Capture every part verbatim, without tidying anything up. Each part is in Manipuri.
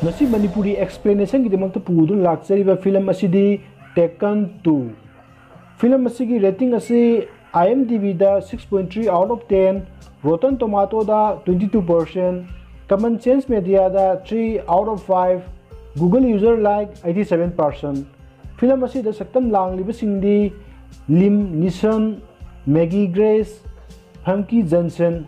ꯉꯁꯤ ꯃꯅꯤꯄꯨꯔꯤ explanation ꯒꯤꯗꯃꯛꯇ ꯄꯨꯗꯨꯅ ꯂꯥꯛꯆꯔꯤꯕ film ꯑꯁꯤꯗꯤ Taken two꯫ Film ꯑꯁꯤꯒꯤ rating ꯑꯁꯤ IMDb the six point three out of ten, Rotten Tomato the twenty two percent, Common Sense Media the three out of five, Google user like eighty seven percent꯫ Film ꯑꯁꯤꯗ ꯁꯛꯇꯝ ꯂꯥꯡꯂꯤꯕꯁꯤꯡꯗꯤ ꯂꯤꯝ ꯅꯤꯁꯟ, ꯃꯦꯒꯤ ꯒ꯭ꯔꯦꯁ, ꯐꯪꯀꯤ ꯖꯟꯁꯟ꯫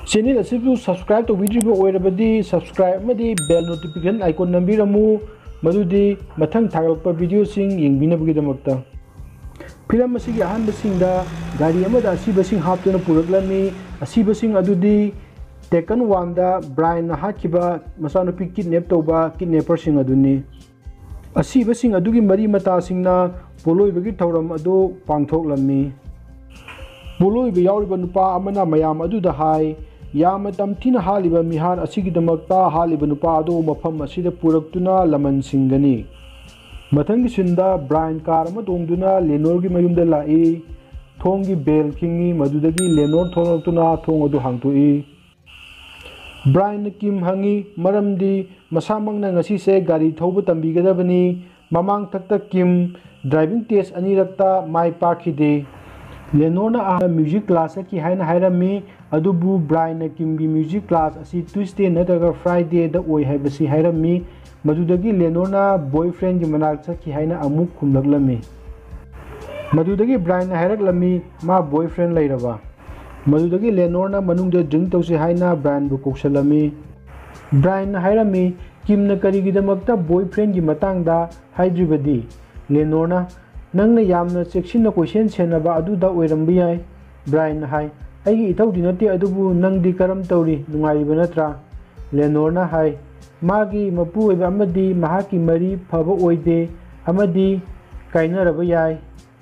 Channel ꯑꯁꯤꯕꯨ subscribe ꯇꯧꯕꯤꯗ꯭ꯔꯤꯕ ꯑꯣꯏꯔꯕꯗꯤ subscribe ꯑꯃꯗꯤ bell notification icon ꯅꯝꯕꯤꯔꯝꯃꯨ, ꯃꯗꯨꯗꯤ ꯃꯊꯪ ꯊꯥꯒꯠꯂꯛꯄ video ꯁꯤꯡ ꯌꯦꯡꯕꯤꯅꯕꯒꯤꯗꯃꯛꯇ꯫ Film ꯑꯁꯤꯒꯤ ꯑꯍꯥꯟꯕꯁꯤꯡꯗ ꯒꯥꯔꯤ ꯑꯃꯗ ꯑꯁꯤꯕꯁꯤꯡ ꯍꯥꯞꯇꯨꯅ ꯄꯨꯔꯛꯂꯝꯃꯤ꯫ ꯑꯁꯤꯕꯁꯤꯡ ꯑꯗꯨꯗꯤ Taken one ꯗ Brian ꯅ ꯍꯥꯠꯈꯤꯕ ꯃꯆꯥꯅꯨꯄꯤ kidnap ꯇꯧꯕ kidnapper ꯁꯤꯡ ꯑꯗꯨꯅꯤ꯫ ꯑꯁꯤꯕꯁꯤꯡ ꯑꯗꯨꯒꯤ ꯃꯔꯤ ꯃꯇꯥꯁꯤꯡꯅ ꯄꯣꯠꯂꯣꯏꯕꯒꯤ ꯊꯧꯔꯝ ꯑꯗꯨ ꯄꯥꯡꯊꯣꯛꯂꯝꯃꯤ꯫ ꯄꯣꯠꯂꯣꯏꯕ ꯌꯥꯎꯔꯤꯕ ꯅꯨꯄꯥ ꯑꯃꯅ ꯃꯌꯥꯝ ꯑꯗꯨꯗ ꯍꯥꯏ, "ꯌꯥꯝꯅ ꯇꯝꯊꯤꯅ ꯍꯥꯠꯂꯤꯕ ꯃꯤꯍꯥꯠ ꯑꯁꯤꯒꯤꯗꯃꯛꯇ ꯍꯥꯠꯂꯤꯕ ꯅꯨꯄꯥ ꯑꯗꯨ ꯃꯐꯝ ꯑꯁꯤꯗ ꯄꯨꯔꯛꯇꯨꯅ ꯂꯃꯟ ꯁꯤꯡꯒꯅꯤ꯫" ꯃꯊꯪꯒꯤ scene ꯗ Brian car ꯑꯃ ꯇꯣꯡꯗꯨꯅ Lenore ꯒꯤ ꯃꯌꯨꯝꯗ ꯂꯥꯛꯏ꯫ ꯊꯣꯡꯒꯤ bell ꯈꯤꯡꯏ, ꯃꯗꯨꯗꯒꯤ Lenore ꯊꯣꯛꯂꯛꯇꯨꯅ ꯊꯣꯡ ꯑꯗꯨ ꯍꯥꯡꯗꯣꯛꯏ꯫ Brian ꯅ Kim ꯍꯪꯏ, ꯃꯔꯝꯗꯤ ꯃꯁꯥꯃꯛꯅ ꯉꯁꯤꯁꯦ ꯒꯥꯔꯤ ꯊꯧꯕ ꯇꯝꯕꯤꯒꯗꯕꯅꯤ꯫ ꯃꯃꯥꯡ ꯊꯛꯇ Kim driving test ꯑꯅꯤꯔꯛꯇ ꯃꯥꯏ ꯄꯥꯛꯈꯤꯗꯦ꯫ Lenore ꯅ ꯑꯍꯥꯟꯕ music class ꯆꯠꯈꯤ ꯍꯥꯏꯅ ꯍꯥꯏꯔꯝꯃꯤ, ꯑꯗꯨꯕꯨ Brian ꯅ Kim ꯒꯤ music class ꯑꯁꯤ Tuesday ꯅꯠꯇ꯭ꯔꯒ Friday ꯗ ꯑꯣꯏ ꯍꯥꯏꯕꯁꯤ ꯍꯥꯏꯔꯝꯃꯤ꯫ ꯃꯗꯨꯗꯒꯤ Lenore ꯅ boyfriend ꯀꯤ ꯃꯅꯥꯛ ꯆꯠꯈꯤ ꯍꯥꯏꯅ ꯑꯃꯨꯛ ꯈꯨꯝꯂꯛꯂꯝꯃꯤ꯫ ꯃꯗꯨꯗꯒꯤ Brian ꯅ ꯍꯥꯏꯔꯛꯂꯝꯃꯤ, ꯃꯥ boyfriend ꯂꯩꯔꯕ꯫ ꯃꯗꯨꯗꯒꯤ Lenore ꯅ ꯃꯅꯨꯡꯗ drink ꯇꯧꯁꯤ ꯍꯥꯏꯅ Brian ꯕꯨ ꯀꯧꯁꯜꯂꯝꯃꯤ꯫ Brian ꯅ ꯍꯥꯏꯔꯝꯃꯤ, "Kim ꯅ ꯀꯔꯤꯒꯤꯗꯃꯛꯇ boyfriend ꯒꯤ ꯃꯇꯥꯡꯗ ꯍꯥꯏꯗ꯭ꯔꯤꯕꯗꯤ?" Lenore ꯅ, "ꯅꯪꯅ ꯌꯥꯝꯅ ꯆꯦꯛꯁꯤꯟꯅ ꯀꯣꯏꯁꯦꯟ ꯁꯦꯟꯅꯕ ꯑꯗꯨꯗ ꯑꯣꯏꯔꯝꯕ ꯌꯥꯏ꯫" Brian ꯅ ꯍꯥꯏ, "ꯑꯩꯒꯤ ꯏꯊꯧꯗꯤ ꯅꯠꯇꯦ, ꯑꯗꯨꯕꯨ ꯅꯪꯗꯤ ꯀꯔꯝ ꯇꯧꯔꯤ? ꯅꯨꯡꯉꯥꯏꯔꯤꯕ ꯅꯠꯇ꯭ꯔꯥ?" Lenore ꯅ ꯍꯥꯏ, "ꯃꯥꯒꯤ ꯃꯄꯨꯔꯣꯏꯕ ꯑꯃꯗꯤ ꯃꯍꯥꯛꯀꯤ ꯃꯔꯤ ꯐꯕ ꯑꯣꯏꯗꯦ ꯑꯃꯗꯤ ꯀꯥꯏꯅꯔꯕ ꯌꯥꯏ꯫"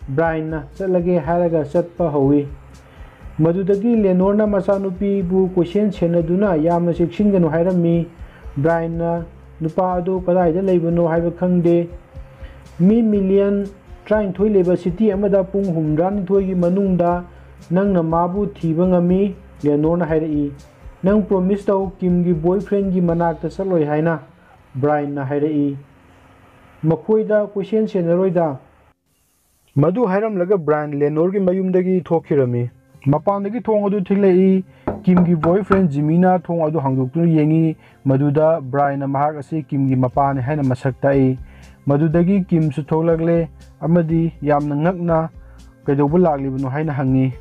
Brian ꯅ ꯆꯠꯂꯒꯦ ꯍꯥꯏꯔꯒ ꯆꯠꯄ ꯍꯧꯏ꯫ ꯃꯗꯨꯗꯒꯤ Lenore ꯅ ꯃꯆꯥꯅꯨꯄꯤꯕꯨ ꯀꯣꯏꯁꯦꯟ ꯁꯦꯟꯅꯗꯨꯅ ꯌꯥꯝꯅ ꯆꯦꯛꯁꯤꯟꯒꯅꯨ ꯍꯥꯏꯔꯝꯃꯤ꯫ Brian ꯅ ꯅꯨꯄꯥ ꯑꯗꯨ ꯀꯗꯥꯏꯗ ꯂꯩꯕꯅꯣ ꯍꯥꯏꯕ ꯈꯪꯗꯦ꯫ ꯃꯤ million ꯇꯔꯥꯅꯤꯊꯣꯏ ꯂꯩꯕ city ꯑꯃꯗ ꯄꯨꯡ ꯍꯨꯝꯗ꯭ꯔꯥꯅꯤꯊꯣꯏꯒꯤ ꯃꯅꯨꯡꯗ ꯅꯪꯅ ꯃꯥꯕꯨ ꯊꯤꯕ ꯉꯝꯃꯤ, Lenore ꯅ ꯍꯥꯏꯔꯛꯏ꯫ "ꯅꯪ promise ꯇꯧ Kim ꯒꯤ boyfriend ꯒꯤ ꯃꯅꯥꯛꯇ ꯆꯠꯂꯣꯏ ꯍꯥꯏꯅ꯫" ꯕ꯭ꯔꯥꯏꯟꯅ ꯍꯥꯏꯔꯛꯏ, "ꯃꯈꯣꯏꯗ ꯀꯣꯏꯁꯦꯟ ꯁꯦꯟꯅꯔꯣꯏꯗ"꯫ ꯃꯗꯨ ꯍꯥꯏꯔꯝꯂꯒ ꯕ꯭ꯔꯥꯏꯟ ꯂꯦꯅꯣꯔꯒꯤ ꯃꯌꯨꯝꯗꯒꯤ ꯊꯣꯛꯈꯤꯔꯝꯃꯤ꯫ ꯃꯄꯥꯟꯗꯒꯤ ꯊꯣꯡ ꯑꯗꯨ ꯊꯤꯜꯂꯛꯏ꯫ ꯀꯤꯝꯒꯤ ꯕꯣꯏꯐ꯭ꯔꯦꯟ ꯖꯤꯃꯤꯅ ꯊꯣꯡ ꯑꯗꯨ ꯍꯥꯡꯗꯣꯛꯇꯨꯅ ꯌꯦꯡꯉꯤ꯫ ꯃꯗꯨꯗ ꯕ꯭ꯔꯥꯏꯟꯅ ꯃꯍꯥꯛ ꯑꯁꯤ ꯀꯤꯝꯒꯤ ꯃꯄꯥꯅꯤ ꯍꯥꯏꯅ ꯃꯁꯛ ꯇꯥꯛꯏ꯫ ꯃꯗꯨꯗꯒꯤ ꯀꯤꯝꯁꯨ ꯊꯣꯛꯂꯛꯂꯦ ꯑꯃꯗꯤ ꯌꯥꯝꯅ ꯉꯛꯅ "ꯀꯩꯗꯧꯕ ꯂꯥꯛꯂꯤꯕꯅꯣ?" ꯍꯥꯏꯅ ꯍꯪꯉꯤ꯫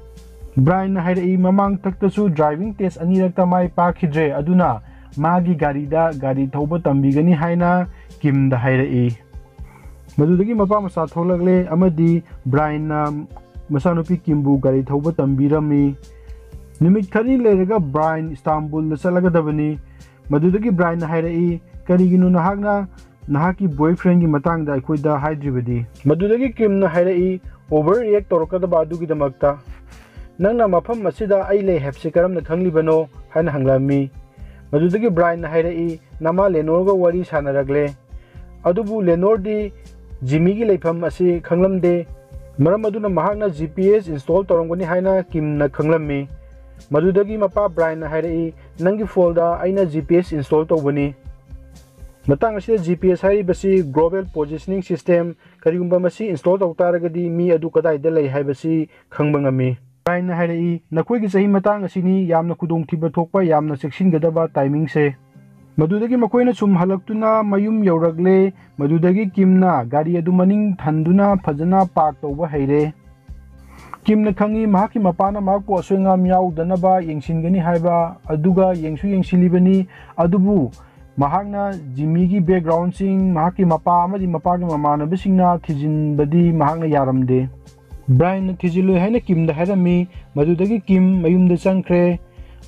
ꯕ꯭ꯔꯥꯏꯟꯅ ꯍꯥꯏꯔꯛꯏ, "ꯃꯃꯥꯡꯊꯛꯇꯁꯨ ꯗ꯭ꯔꯥꯏꯚꯤꯡ ꯇꯦꯁ ꯑꯅꯤꯔꯛꯇ ꯃꯥꯏ ꯄꯥꯛꯈꯤꯗ꯭ꯔꯦ, ꯑꯗꯨꯅ ꯃꯥꯒꯤ ꯒꯥꯔꯤꯗ ꯒꯥꯔꯤ ꯊꯧꯕ ꯇꯝꯕꯤꯒꯅꯤ" ꯍꯥꯏꯅ ꯀꯤꯝꯗ ꯍꯥꯏꯔꯛꯏ꯫ ꯃꯗꯨꯗꯒꯤ ꯃꯄꯥ ꯃꯆꯥ ꯊꯣꯛꯂꯛꯂꯦ ꯑꯃꯗꯤ ꯕ꯭ꯔꯥꯏꯟꯅ ꯃꯆꯥꯅꯨꯄꯤ ꯀꯤꯝꯕꯨ ꯒꯥꯔꯤ ꯊꯧꯕ ꯇꯝꯕꯤꯔꯝꯃꯤ꯫ ꯅꯨꯃꯤꯠ ꯈꯔꯅꯤ ꯂꯩꯔꯒ ꯕ꯭ꯔꯥꯏꯟ ꯏꯁꯇꯥꯝꯕꯨꯜꯗ ꯆꯠꯂꯒꯗꯕꯅꯤ꯫ ꯃꯗꯨꯗꯒꯤ ꯕ꯭ꯔꯥꯏꯟꯅ ꯍꯥꯏꯔꯛꯏ, "ꯀꯔꯤꯒꯤꯅꯣ ꯅꯍꯥꯛꯅ ꯅꯍꯥꯛꯀꯤ ꯕꯣꯏꯐ꯭ꯔꯦꯟꯒꯤ ꯃꯇꯥꯡꯗ ꯑꯩꯈꯣꯏꯗ ꯍꯥꯏꯗ꯭ꯔꯤꯕꯗꯤ?" ꯃꯗꯨꯗꯒꯤ ꯀꯤꯝꯅ ꯍꯥꯏꯔꯛꯏ, "ꯑꯣꯚꯔ ꯔꯤꯌꯦꯛ ꯇꯧꯔꯛꯀꯗꯕ ꯑꯗꯨꯒꯤꯗꯃꯛꯇ ꯅꯪꯅ ꯃꯐꯝ ꯑꯁꯤꯗ ꯑꯩ ꯂꯩ ꯍꯥꯏꯕꯁꯤ ꯀꯔꯝꯅ ꯈꯪꯂꯤꯕꯅꯣ?" ꯍꯥꯏꯅ ꯍꯪꯂꯝꯃꯤ꯫ ꯃꯗꯨꯗꯒꯤ ꯕ꯭ꯔꯥꯏꯟꯅ ꯍꯥꯏꯔꯛꯏ, "ꯅꯃꯥ ꯂꯦꯅꯣꯔꯒ ꯋꯥꯔꯤ ꯁꯥꯟꯅꯔꯛꯂꯦ, ꯑꯗꯨꯕꯨ ꯂꯦꯅꯣꯔꯗꯤ ꯖꯤꯃꯤꯒꯤ ꯂꯩꯐꯝ ꯑꯁꯤ ꯈꯪꯂꯝꯗꯦ, ꯃꯔꯝ ꯑꯗꯨꯅ ꯃꯍꯥꯛꯅ ꯖꯤ ꯄꯤ ꯑꯦꯁ ꯏꯟꯁꯇꯣꯜ ꯇꯧꯔꯝꯒꯅꯤ ꯍꯥꯏꯅ ꯀꯤꯝꯅ ꯈꯪꯂꯝꯃꯤ꯫ ꯃꯗꯨꯗꯒꯤ ꯃꯄꯥ ꯕ꯭ꯔꯥꯏꯟꯅ ꯍꯥꯏꯔꯛꯏ, ꯅꯪꯒꯤ ꯐꯣꯟꯗ ꯑꯩꯅ ꯖꯤ ꯄꯤ ꯑꯦꯁ ꯏꯟꯁꯇꯣꯜ ꯇꯧꯕꯅꯤ꯫ ꯃꯇꯥꯡ ꯑꯁꯤꯗ ꯖꯤ ꯄꯤ ꯑꯦꯁ ꯍꯥꯏꯔꯤꯕꯁꯤ ꯒ꯭ꯂꯣꯕꯦꯜ ꯄꯣꯖꯤꯁꯅꯤꯡ ꯁꯤꯁꯇꯦꯝ, ꯀꯔꯤꯒꯨꯝꯕ ꯃꯁꯤ ꯏꯟꯁꯇꯣꯜ ꯇꯧ ꯇꯥꯔꯒꯗꯤ ꯃꯤ ꯑꯗꯨ ꯀꯗꯥꯏꯗ ꯂꯩ ꯍꯥꯏꯕꯁꯤ ꯈꯪꯕ ꯉꯝꯃꯤ꯫ ꯕ꯭ꯔꯥꯏꯟꯅ ꯍꯥꯏꯔꯛꯏ, ꯅꯈꯣꯏꯒꯤ ꯆꯍꯤ ꯃꯇꯥꯡ ꯑꯁꯤꯅꯤ ꯌꯥꯝꯅ ꯈꯨꯗꯣꯡꯊꯤꯕ ꯊꯣꯛꯄ, ꯌꯥꯝꯅ ꯆꯦꯛꯁꯤꯟꯒꯗꯕ ꯇꯥꯏꯃꯤꯡꯁꯦ꯫ ꯃꯗꯨꯗꯒꯤ ꯃꯈꯣꯏꯅ ꯁꯨꯝ ꯍꯜꯂꯛꯇꯨꯅ ꯃꯌꯨꯝ ꯌꯧꯔꯛꯂꯦ꯫ ꯃꯗꯨꯗꯒꯤ ꯀꯤꯝꯅ ꯒꯥꯔꯤ ꯑꯗꯨ ꯃꯅꯤꯡ ꯊꯟꯗꯨꯅ ꯐꯖꯅ ꯄꯥꯔꯛ ꯇꯧꯕ ꯍꯩꯔꯦ꯫ ꯀꯤꯝꯅ ꯈꯪꯏ ꯃꯍꯥꯛꯀꯤ ꯃꯄꯥꯅ ꯃꯍꯥꯛꯄꯨ ꯑꯁꯣꯏ ꯑꯉꯥꯝ ꯌꯥꯎꯗꯅꯕ ꯌꯦꯡꯁꯤꯟꯒꯅꯤ ꯍꯥꯏꯕ, ꯑꯗꯨꯒ ꯌꯦꯡꯁꯨ ꯌꯦꯡꯁꯤꯜꯂꯤꯕꯅꯤ꯫ ꯑꯗꯨꯕꯨ ꯃꯍꯥꯛꯅ ꯖꯤꯃꯤꯒꯤ ꯕꯦꯛꯒ꯭ꯔꯥꯎꯟꯁꯤꯡ, ꯃꯍꯥꯛꯀꯤ ꯃꯄꯥ ꯑꯃꯗꯤ ꯃꯄꯥꯒꯤ ꯃꯃꯥꯟꯅꯕꯁꯤꯡꯅ ꯊꯤꯖꯤꯟꯕꯗꯤ ꯃꯍꯥꯛꯅ ꯌꯥꯔꯝꯗꯦ꯫ ꯕ꯭ꯔꯥꯏꯟꯅ ꯊꯤꯖꯤꯜꯂꯨꯏ ꯍꯥꯏꯅ ꯀꯤꯝꯗ ꯍꯥꯏꯔꯝꯃꯤ꯫ ꯃꯗꯨꯗꯒꯤ ꯀꯤꯝ ꯃꯌꯨꯝꯗ ꯆꯪꯈ꯭ꯔꯦ꯫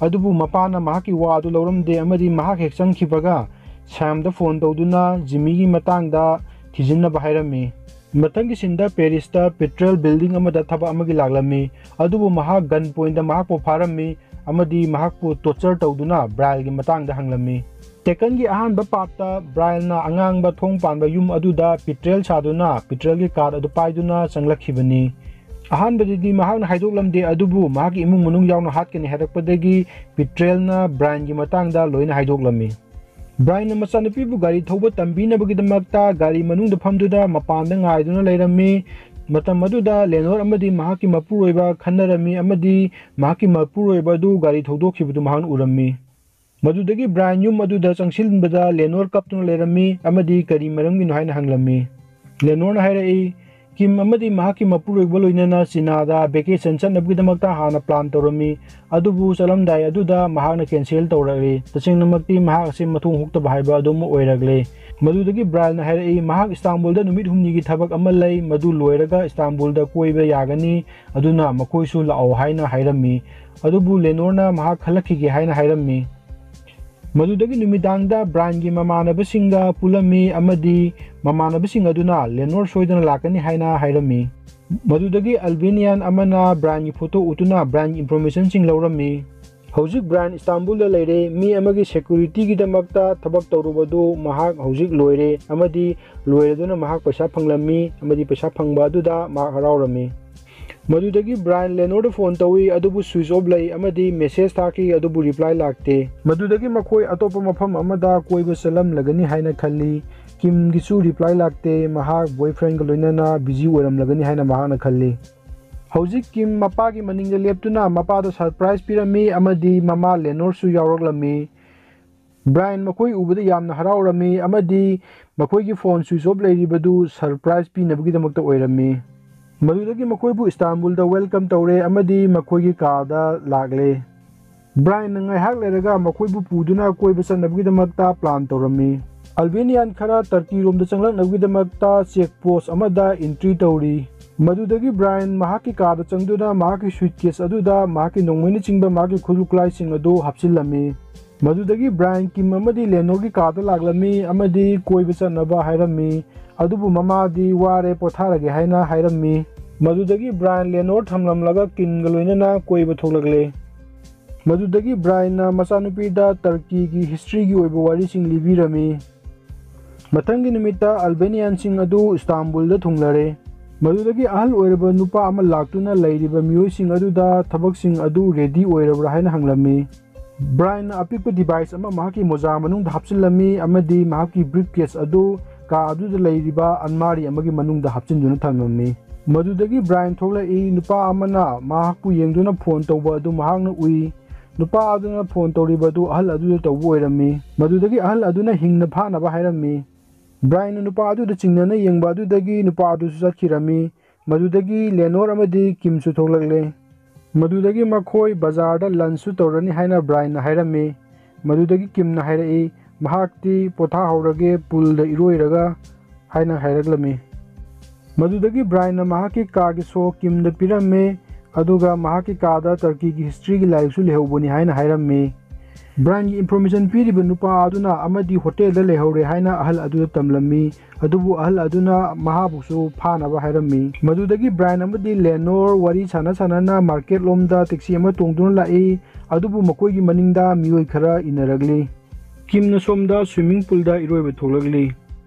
ꯑꯗꯨꯕꯨ ꯃꯄꯥꯅ ꯃꯍꯥꯛꯀꯤ ꯋꯥ ꯑꯗꯨ ꯂꯧꯔꯝꯗꯦ ꯑꯃꯗꯤ ꯃꯍꯥꯛ ꯍꯦꯛ ꯆꯪꯈꯤꯕꯒ ꯁꯦꯝꯗ ꯐꯣꯟ ꯇꯧꯗꯨꯅ ꯖꯤꯃꯤꯒꯤ ꯃꯇꯥꯡꯗ ꯊꯤꯖꯤꯟꯅꯕ ꯍꯥꯏꯔꯝꯃꯤ꯫ ꯃꯊꯪꯒꯤ ꯁꯤꯟꯗ ꯄꯦꯔꯤꯁꯇ ꯄꯤꯇ꯭ꯔꯦꯜ ꯕꯤꯜꯗꯤꯡ ꯑꯃꯗ ꯊꯕꯛ ꯑꯃꯒꯤ ꯂꯥꯛꯂꯝꯃꯤ꯫ ꯑꯗꯨꯕꯨ ꯃꯍꯥꯛ ꯒꯟ ꯄꯣꯏꯟꯗ ꯃꯍꯥꯛꯄꯨ ꯐꯥꯔꯝꯃꯤ ꯑꯃꯗꯤ ꯃꯍꯥꯛꯄꯨ ꯇꯣꯔꯆꯔ ꯇꯧꯗꯨꯅ ꯕ꯭ꯔꯥꯏꯜꯒꯤ ꯃꯇꯥꯡꯗ ꯍꯪꯂꯝꯃꯤ꯫ ꯇꯦꯀꯟꯒꯤ ꯑꯍꯥꯟꯕ ꯄꯥꯔꯠꯇ ꯕ꯭ꯔꯥꯏꯜꯅ ꯑꯉꯥꯡꯕ ꯊꯣꯡ ꯄꯥꯟꯕ ꯌꯨꯝ ꯑꯗꯨꯗ ꯄꯤꯇ꯭ꯔꯦꯜ ꯁꯥꯗꯨꯅ ꯄꯤꯇ꯭ꯔꯦꯜꯒꯤ ꯀꯥꯔꯗ ꯑꯗꯨ ꯄꯥꯏꯗꯨꯅ ꯆꯪꯂꯛꯈꯤꯕꯅꯤ꯫ ꯑꯍꯥꯟꯕꯗꯗꯤ ꯃꯍꯥꯛꯅ ꯍꯥꯏꯗꯣꯛꯂꯝꯗꯦ, ꯑꯗꯨꯕꯨ ꯃꯍꯥꯛꯀꯤ ꯏꯃꯨꯡ ꯃꯅꯨꯡ ꯌꯥꯎꯅ ꯍꯥꯠꯀꯅꯤ ꯍꯥꯏꯔꯛꯄꯗꯒꯤ ꯄꯤꯇ꯭ꯔꯦꯜꯅ ꯕ꯭ꯔꯥꯏꯟꯒꯤ ꯃꯇꯥꯡꯗ ꯂꯣꯏꯅ ꯍꯥꯏꯗꯣꯛꯂꯝꯃꯤ꯫ ꯕ꯭ꯔꯥꯏꯟꯅ ꯃꯆꯥꯅꯨꯄꯤꯕꯨ ꯒꯥꯔꯤ ꯊꯧꯕ ꯇꯝꯕꯤꯅꯕꯒꯤꯗꯃꯛꯇ ꯒꯥꯔꯤ ꯃꯅꯨꯡꯗ ꯐꯝꯗꯨꯅ ꯃꯄꯥꯟꯗ ꯉꯥꯏꯗꯨꯅ ꯂꯩꯔꯝꯃꯤ꯫ ꯃꯇꯝ ꯑꯗꯨꯗ ꯂꯦꯅꯣꯔ ꯑꯃꯗꯤ ꯃꯍꯥꯛꯀꯤ ꯃꯄꯨꯔꯣꯏꯕ ꯈꯟꯅꯔꯝꯃꯤ ꯑꯃꯗꯤ ꯃꯍꯥꯛꯀꯤ ꯃꯄꯨꯔꯣꯏꯕ ꯑꯗꯨ ꯒꯥꯔꯤ ꯊꯧꯗꯣꯛꯈꯤꯕꯗꯨ ꯃꯍꯥꯛꯅ ꯎꯔꯝꯃꯤ꯫ ꯃꯗꯨꯗꯒꯤ ꯕ꯭ꯔꯥꯏꯟ ꯌꯨꯝ ꯑꯗꯨꯗ ꯆꯪꯁꯤꯟꯕꯗ ꯂꯦꯅꯣꯔ ꯀꯞꯇꯨꯅ ꯂꯩꯔꯝꯃꯤ ꯑꯃꯗꯤ ꯀꯔꯤ ꯃꯔꯝꯒꯤꯅꯣ ꯍꯥꯏꯅ ꯍꯪꯂꯝꯃꯤ꯫ ꯂꯦꯅꯣꯔꯅ ꯍꯥꯏꯔꯛꯏ, "ꯀꯤꯝ ꯑꯃꯗꯤ ꯃꯍꯥꯛꯀꯤ ꯃꯄꯨꯔꯣꯏꯕ ꯂꯣꯏꯅꯅ ꯆꯤꯅꯥꯗ ꯚꯦꯀꯦꯁꯟ ꯆꯠꯅꯕꯒꯤꯗꯃꯛꯇ ꯍꯥꯟꯅ ꯄ꯭ꯂꯥꯟ ꯇꯧꯔꯝꯃꯤ, ꯑꯗꯨꯕꯨ ꯆꯠꯂꯝꯗꯥꯏ ꯑꯗꯨꯗ ꯃꯍꯥꯛꯅ ꯀꯦꯟꯁꯦꯜ ꯇꯧꯔꯛꯂꯦ꯫ ꯇꯁꯦꯡꯅꯃꯛꯇꯤ ꯃꯍꯥꯛ ꯑꯁꯤ ꯃꯊꯣꯡ ꯍꯨꯛꯇꯕ ꯍꯥꯏꯕ ꯑꯗꯨ ꯑꯃ ꯑꯣꯏꯔꯛꯂꯦ꯫" ꯃꯗꯨꯗꯒꯤ ꯕ꯭ꯔꯥꯏꯟꯅ ꯍꯥꯏꯔꯛꯏ, ꯃꯍꯥꯛ ꯏꯁꯇꯥꯟꯕꯨꯜꯗ ꯅꯨꯃꯤꯠ ꯍꯨꯝꯅꯤꯒꯤ ꯊꯕꯛ ꯑꯃ ꯂꯩ, ꯃꯗꯨ ꯂꯣꯏꯔꯒ ꯏꯁꯇꯥꯟꯕꯨꯜꯗ ꯀꯣꯏꯕ ꯌꯥꯒꯅꯤ, ꯑꯗꯨꯅ ꯃꯈꯣꯏꯁꯨ ꯂꯥꯛꯑꯣ ꯍꯥꯏꯅ ꯍꯥꯏꯔꯝꯃꯤ꯫ ꯑꯗꯨꯕꯨ ꯂꯦꯅꯣꯔꯅ ꯃꯍꯥꯛ ꯈꯜꯂꯛꯈꯤꯒꯦ ꯍꯥꯏꯅ ꯍꯥꯏꯔꯝꯃꯤ꯫ ꯃꯗꯨꯗꯒꯤ ꯅꯨꯃꯤꯗꯥꯡꯗ ꯕ꯭ꯔꯥꯏꯟꯒꯤ ꯃꯃꯥꯟꯅꯕꯁꯤꯡꯒ ꯄꯨꯜꯂꯝꯃꯤ ꯑꯃꯗꯤ ꯃꯃꯥꯟꯅꯕꯁꯤꯡ ꯑꯗꯨꯅ ꯂꯦꯅꯣꯔ ꯁꯣꯏꯗꯅ ꯂꯥꯛꯀꯅꯤ ꯍꯥꯏꯅ ꯍꯥꯏꯔꯝꯃꯤ꯫ ꯃꯗꯨꯗꯒꯤ ꯑꯜꯕꯦꯅꯤꯌꯥꯟ ꯑꯃꯅ ꯕ꯭ꯔꯥꯏꯟꯒꯤ ꯐꯣꯇꯣ ꯎꯠꯇꯨꯅ ꯕ꯭ꯔꯥꯏꯟꯒꯤ ꯏꯟꯐꯣꯔꯃꯦꯁꯟꯁꯤꯡ ꯂꯧꯔꯝꯃꯤ꯫ ꯍꯧꯖꯤꯛ ꯕ꯭ꯔꯥꯏꯟ ꯏꯁꯇꯥꯟꯕꯨꯜꯗ ꯂꯩꯔꯦ꯫ ꯃꯤ ꯑꯃꯒꯤ ꯁꯦꯀ꯭ꯌꯨꯔꯤꯇꯤꯒꯤꯗꯃꯛꯇ ꯊꯕꯛ ꯇꯧꯔꯨꯕꯗꯨ ꯃꯍꯥꯛ ꯍꯧꯖꯤꯛ ꯂꯣꯏꯔꯦ ꯑꯃꯗꯤ ꯂꯣꯏꯔꯗꯨꯅ ꯃꯍꯥꯛ ꯄꯩꯁꯥ ꯐꯪꯂꯝꯃꯤ ꯑꯃꯗꯤ ꯄꯩꯁꯥ ꯐꯪꯕ ꯑꯗꯨꯗ ꯃꯍꯥꯛ ꯍꯔꯥꯎꯔꯝꯃꯤ꯫ ꯃꯗꯨꯗꯒꯤ ꯕ꯭ꯔꯥꯏꯟ ꯂꯦꯅꯣꯔꯗ ꯐꯣꯟ ꯇꯧꯏ, ꯑꯗꯨꯕꯨ ꯁ꯭ꯋꯤꯆ ꯑꯣꯐ ꯂꯩ ꯑꯃꯗꯤ ꯃꯦꯁꯦꯖ ꯊꯥꯈꯤ, ꯑꯗꯨꯕꯨ ꯔꯤꯄ꯭ꯂꯥꯏ ꯂꯥꯛꯇꯦ꯫ ꯃꯗꯨꯗꯒꯤ ꯃꯈꯣꯏ ꯑꯇꯣꯞꯄ ꯃꯐꯝ ꯑꯃꯗ ꯀꯣꯏꯕ ꯆꯠꯂꯝꯂꯒꯅꯤ ꯍꯥꯏꯅ ꯈꯜꯂꯤ꯫ ꯀꯤꯝꯒꯤꯁꯨ ꯔꯤꯄ꯭ꯂꯥꯏ ꯂꯥꯛꯇꯦ, ꯃꯍꯥꯛ ꯕꯣꯏꯐ꯭ꯔꯦꯟꯒ ꯂꯣꯏꯅꯅ ꯕꯤꯖꯤ ꯑꯣꯏꯔꯝꯂꯒꯅꯤ ꯍꯥꯏꯅ ꯃꯍꯥꯛꯅ ꯈꯜꯂꯤ꯫ ꯍꯧꯖꯤꯛ ꯀꯤꯝ ꯃꯄꯥꯒꯤ ꯃꯅꯤꯡꯗ ꯂꯦꯞꯇꯨꯅ ꯃꯄꯥꯗ ꯁꯔꯄ꯭ꯔꯥꯏꯖ ꯄꯤꯔꯝꯃꯤ ꯑꯃꯗꯤ ꯃꯃꯥ ꯂꯦꯅꯣꯔꯁꯨ ꯌꯥꯎꯔꯛꯂꯝꯃꯤ꯫ ꯕ꯭ꯔꯥꯏꯟ ꯃꯈꯣꯏ ꯎꯕꯗ ꯌꯥꯝꯅ ꯍꯔꯥꯎꯔꯝꯃꯤ ꯑꯃꯗꯤ ꯃꯈꯣꯏꯒꯤ ꯐꯣꯟ ꯁ꯭ꯋꯤꯆ ꯑꯣꯐ ꯂꯩꯔꯤꯕꯗꯨ ꯁꯔꯄ꯭ꯔꯥꯏꯖ ꯄꯤꯅꯕꯒꯤꯗꯃꯛꯇ ꯑꯣꯏꯔꯝꯃꯤ꯫ ꯃꯗꯨꯗꯒꯤ ꯃꯈꯣꯏꯕꯨ ꯏꯁꯇꯥꯟꯕꯨꯜꯗ ꯋꯦꯜꯀꯝ ꯇꯧꯔꯦ ꯑꯃꯗꯤ ꯃꯈꯣꯏꯒꯤ ꯀꯥꯗ ꯂꯥꯛꯂꯦ꯫ ꯕ꯭ꯔꯥꯏꯟꯅ ꯉꯥꯏꯍꯥꯛ ꯂꯩꯔꯒ ꯃꯈꯣꯏꯕꯨ ꯄꯨꯗꯨꯅ ꯀꯣꯏꯕ ꯆꯠꯅꯕꯒꯤꯗꯃꯛꯇ ꯄ꯭ꯂꯥꯟ ꯇꯧꯔꯝꯃꯤ꯫ ꯑꯜꯕꯦꯅꯤꯌꯥꯟ ꯈꯔ ꯇꯔꯀꯤꯔꯣꯝꯗ ꯆꯪꯂꯛꯅꯕꯒꯤꯗꯃꯛꯇ ꯆꯦꯛ ꯄꯣꯁ ꯑꯃꯗ ꯏꯟꯇ꯭ꯔꯤ ꯇꯧꯔꯤ꯫ ꯃꯗꯨꯗꯒꯤ ꯕ꯭ꯔꯥꯏꯟ ꯃꯍꯥꯛꯀꯤ ꯀꯥꯗ ꯆꯪꯗꯨꯅ ꯃꯍꯥꯛꯀꯤ ꯁꯨꯏꯠꯀꯦꯁ ꯑꯗꯨꯗ ꯃꯍꯥꯛꯀꯤ ꯅꯣꯡꯃꯩꯅꯆꯤꯡꯕ ꯃꯍꯥꯛꯀꯤ ꯈꯨꯠꯁꯨ ꯈꯨꯠꯂꯥꯏꯁꯤꯡ ꯑꯗꯨ ꯍꯥꯞꯆꯤꯜꯂꯝꯃꯤ꯫ ꯃꯗꯨꯗꯒꯤ ꯕ꯭ꯔꯥꯏꯟ ꯀꯤꯝ ꯑꯃꯗꯤ ꯂꯦꯅꯣꯔꯒꯤ ꯀꯥꯗ ꯂꯥꯛꯂꯝꯃꯤ ꯑꯃꯗꯤ ꯀꯣꯏꯕ ꯆꯠꯅꯕ ꯍꯥꯏꯔꯝꯃꯤ꯫ ꯑꯗꯨꯕꯨ ꯃꯃꯥꯗꯤ ꯋꯥꯔꯦ, ꯄꯣꯊꯥꯔꯒꯦ ꯍꯥꯏꯅ ꯍꯥꯏꯔꯝꯃꯤ꯫ ꯃꯗꯨꯗꯒꯤ ꯕ꯭ꯔꯥꯏꯟ ꯂꯦꯅꯣꯔ ꯊꯝꯂꯝꯂꯒ ꯀꯤꯝꯒ ꯂꯣꯏꯅꯅ ꯀꯣꯏꯕ ꯊꯣꯛꯂꯛꯂꯦ꯫ ꯃꯗꯨꯗꯒꯤ ꯕ꯭ꯔꯥꯏꯟꯅ ꯃꯆꯥꯅꯨꯄꯤꯗ ꯇꯔꯀꯤꯒꯤ ꯍꯤꯁꯇ꯭ꯔꯤꯒꯤ ꯑꯣꯏꯕ ꯋꯥꯔꯤꯁꯤꯡ ꯂꯤꯕꯤꯔꯝꯃꯤ꯫ ꯃꯊꯪꯒꯤ ꯅꯨꯃꯤꯠꯇ ꯑꯜꯕꯦꯅꯤꯌꯥꯟꯁꯤꯡ ꯑꯗꯨ ꯏꯁꯇꯥꯟꯕꯨꯜꯗ ꯊꯨꯡꯂꯔꯦ꯫ ꯃꯗꯨꯗꯒꯤ ꯑꯍꯜ ꯑꯣꯏꯔꯕ ꯅꯨꯄꯥ ꯑꯃ ꯂꯥꯛꯇꯨꯅ ꯂꯩꯔꯤꯕ ꯃꯤꯑꯣꯏꯁꯤꯡ ꯑꯗꯨꯗ ꯊꯕꯛꯁꯤꯡ ꯑꯗꯨ ꯔꯦꯗꯤ ꯑꯣꯏꯔꯕ꯭ꯔꯥ ꯍꯥꯏꯅ ꯍꯪꯂꯝꯃꯤ꯫ ꯕ꯭ꯔꯥꯏꯟꯅ ꯑꯄꯤꯛꯄ ꯗꯤꯚꯥꯏꯁ ꯑꯃ ꯃꯍꯥꯛꯀꯤ ꯃꯣꯖꯥ ꯃꯅꯨꯡꯗ ꯍꯥꯞꯆꯤꯜꯂꯝꯃꯤ ꯑꯃꯗꯤ ꯃꯍꯥꯛꯀꯤ ꯕ꯭ꯔꯤꯐ ꯀꯦꯁ ꯑꯗꯨ ꯀꯥ ꯑꯗꯨꯗ ꯂꯩꯔꯤꯕ ꯑꯟꯃꯥꯔꯤ ꯑꯃꯒꯤ ꯃꯅꯨꯡꯗ ꯍꯥꯞꯆꯤꯟꯗꯨꯅ ꯊꯝꯂꯝꯃꯤ꯫ ꯃꯗꯨꯗꯒꯤ ꯕ꯭ꯔꯥꯏꯟ ꯊꯣꯛꯂꯛꯏ꯫ ꯅꯨꯄꯥ ꯑꯃꯅ ꯃꯍꯥꯛꯄꯨ ꯌꯦꯡꯗꯨꯅ ꯐꯣꯟ ꯇꯧꯕ ꯑꯗꯨ ꯃꯍꯥꯛꯅ ꯎꯏ꯫ ꯅꯨꯄꯥ ꯑꯗꯨꯅ ꯐꯣꯟ ꯇꯧꯔꯤꯕ ꯑꯗꯨ ꯑꯍꯜ ꯑꯗꯨꯗ ꯇꯧꯕ ꯑꯣꯏꯔꯝꯃꯤ꯫ ꯃꯗꯨꯗꯒꯤ ꯑꯍꯜ ꯑꯗꯨꯅ ꯍꯤꯡꯅ ꯐꯥꯅꯕ ꯍꯥꯏꯔꯝꯃꯤ꯫ ꯕ꯭ꯔꯥꯏꯟꯅ ꯅꯨꯄꯥ ꯑꯗꯨꯗ ꯆꯤꯡꯅꯅ ꯌꯦꯡꯕ ꯑꯗꯨꯗꯒꯤ ꯅꯨꯄꯥ ꯑꯗꯨꯁꯨ ꯆꯠꯈꯤꯔꯝꯃꯤ꯫ ꯃꯗꯨꯗꯒꯤ ꯂꯦꯅꯣꯔ ꯑꯃꯗꯤ ꯀꯤꯝꯁꯨ ꯊꯣꯛꯂꯛꯂꯦ꯫ ꯃꯗꯨꯗꯒꯤ ꯃꯈꯣꯏ ꯕꯖꯥꯔꯗ ꯂꯟꯁꯁꯨ ꯇꯧꯔꯅꯤ ꯍꯥꯏꯅ ꯕ꯭ꯔꯥꯏꯟꯅ ꯍꯥꯏꯔꯝꯃꯤ꯫ ꯃꯗꯨꯗꯒꯤ ꯀꯤꯝꯅ ꯍꯥꯏꯔꯛꯏ, "ꯃꯍꯥꯛꯇꯤ ꯄꯣꯊꯥꯍꯧꯔꯒꯦ, ꯄꯨꯜꯗ ꯏꯔꯣꯏꯔꯒ" ꯍꯥꯏꯅ ꯍꯥꯏꯔꯛꯂꯝꯃꯤ꯫ ꯃꯗꯨꯗꯒꯤ ꯕ꯭ꯔꯥꯏꯟꯅ ꯃꯍꯥꯛꯀꯤ ꯀꯥꯒꯤ ꯁꯣ ꯀꯤꯝꯗ ꯄꯤꯔꯝꯃꯤ, ꯑꯗꯨꯒ ꯃꯍꯥꯛꯀꯤ ꯀꯥꯗ ꯇꯔꯀꯤꯒꯤ ꯍꯤꯁꯇ꯭ꯔꯤꯒꯤ ꯂꯥꯏꯔꯤꯛꯁꯨ ꯂꯩꯍꯧꯕꯅꯤ ꯍꯥꯏꯅ ꯍꯥꯏꯔꯝꯃꯤ꯫ ꯕ꯭ꯔꯥꯏꯟꯒꯤ ꯏꯟꯐꯣꯔꯃꯦꯁꯟ ꯄꯤꯔꯤꯕ ꯅꯨꯄꯥ ꯑꯗꯨꯅ ꯑꯃꯗꯤ ꯍꯣꯇꯦꯜꯗ ꯂꯩꯍꯧꯔꯦ ꯍꯥꯏꯅ ꯑꯍꯜ ꯑꯗꯨꯗ ꯇꯝꯂꯝꯃꯤ, ꯑꯗꯨꯕꯨ ꯑꯍꯜ ꯑꯗꯨꯅ ꯃꯍꯥꯛꯄꯨꯁꯨ ꯐꯥꯅꯕ ꯍꯥꯏꯔꯝꯃꯤ꯫ ꯃꯗꯨꯗꯒꯤ ꯕ꯭ꯔꯥꯏꯟ ꯑꯃꯗꯤ ꯂꯦꯅꯣꯔ ꯋꯥꯔꯤ ꯁꯥꯟꯅ ꯁꯥꯟꯅꯅ ꯃꯥꯔꯀꯦꯠ ꯂꯣꯝꯗ ꯇꯦꯛꯁꯤ ꯑꯃ ꯇꯣꯡꯗꯨꯅ ꯂꯥꯛꯏ, ꯑꯗꯨꯕꯨ ꯃꯈꯣꯏꯒꯤ ꯃꯅꯤꯡꯗ ꯃꯤꯑꯣꯏ ꯈꯔ ꯏꯟꯅꯔꯛꯂꯤ꯫ ꯀꯤꯝꯅ ꯁꯣꯝꯗ ꯁ꯭ꯋꯤꯃꯤꯡ ꯄꯨꯜꯗ ꯏꯔꯣꯏꯕ ꯊꯣꯛꯂꯛꯂꯤ꯫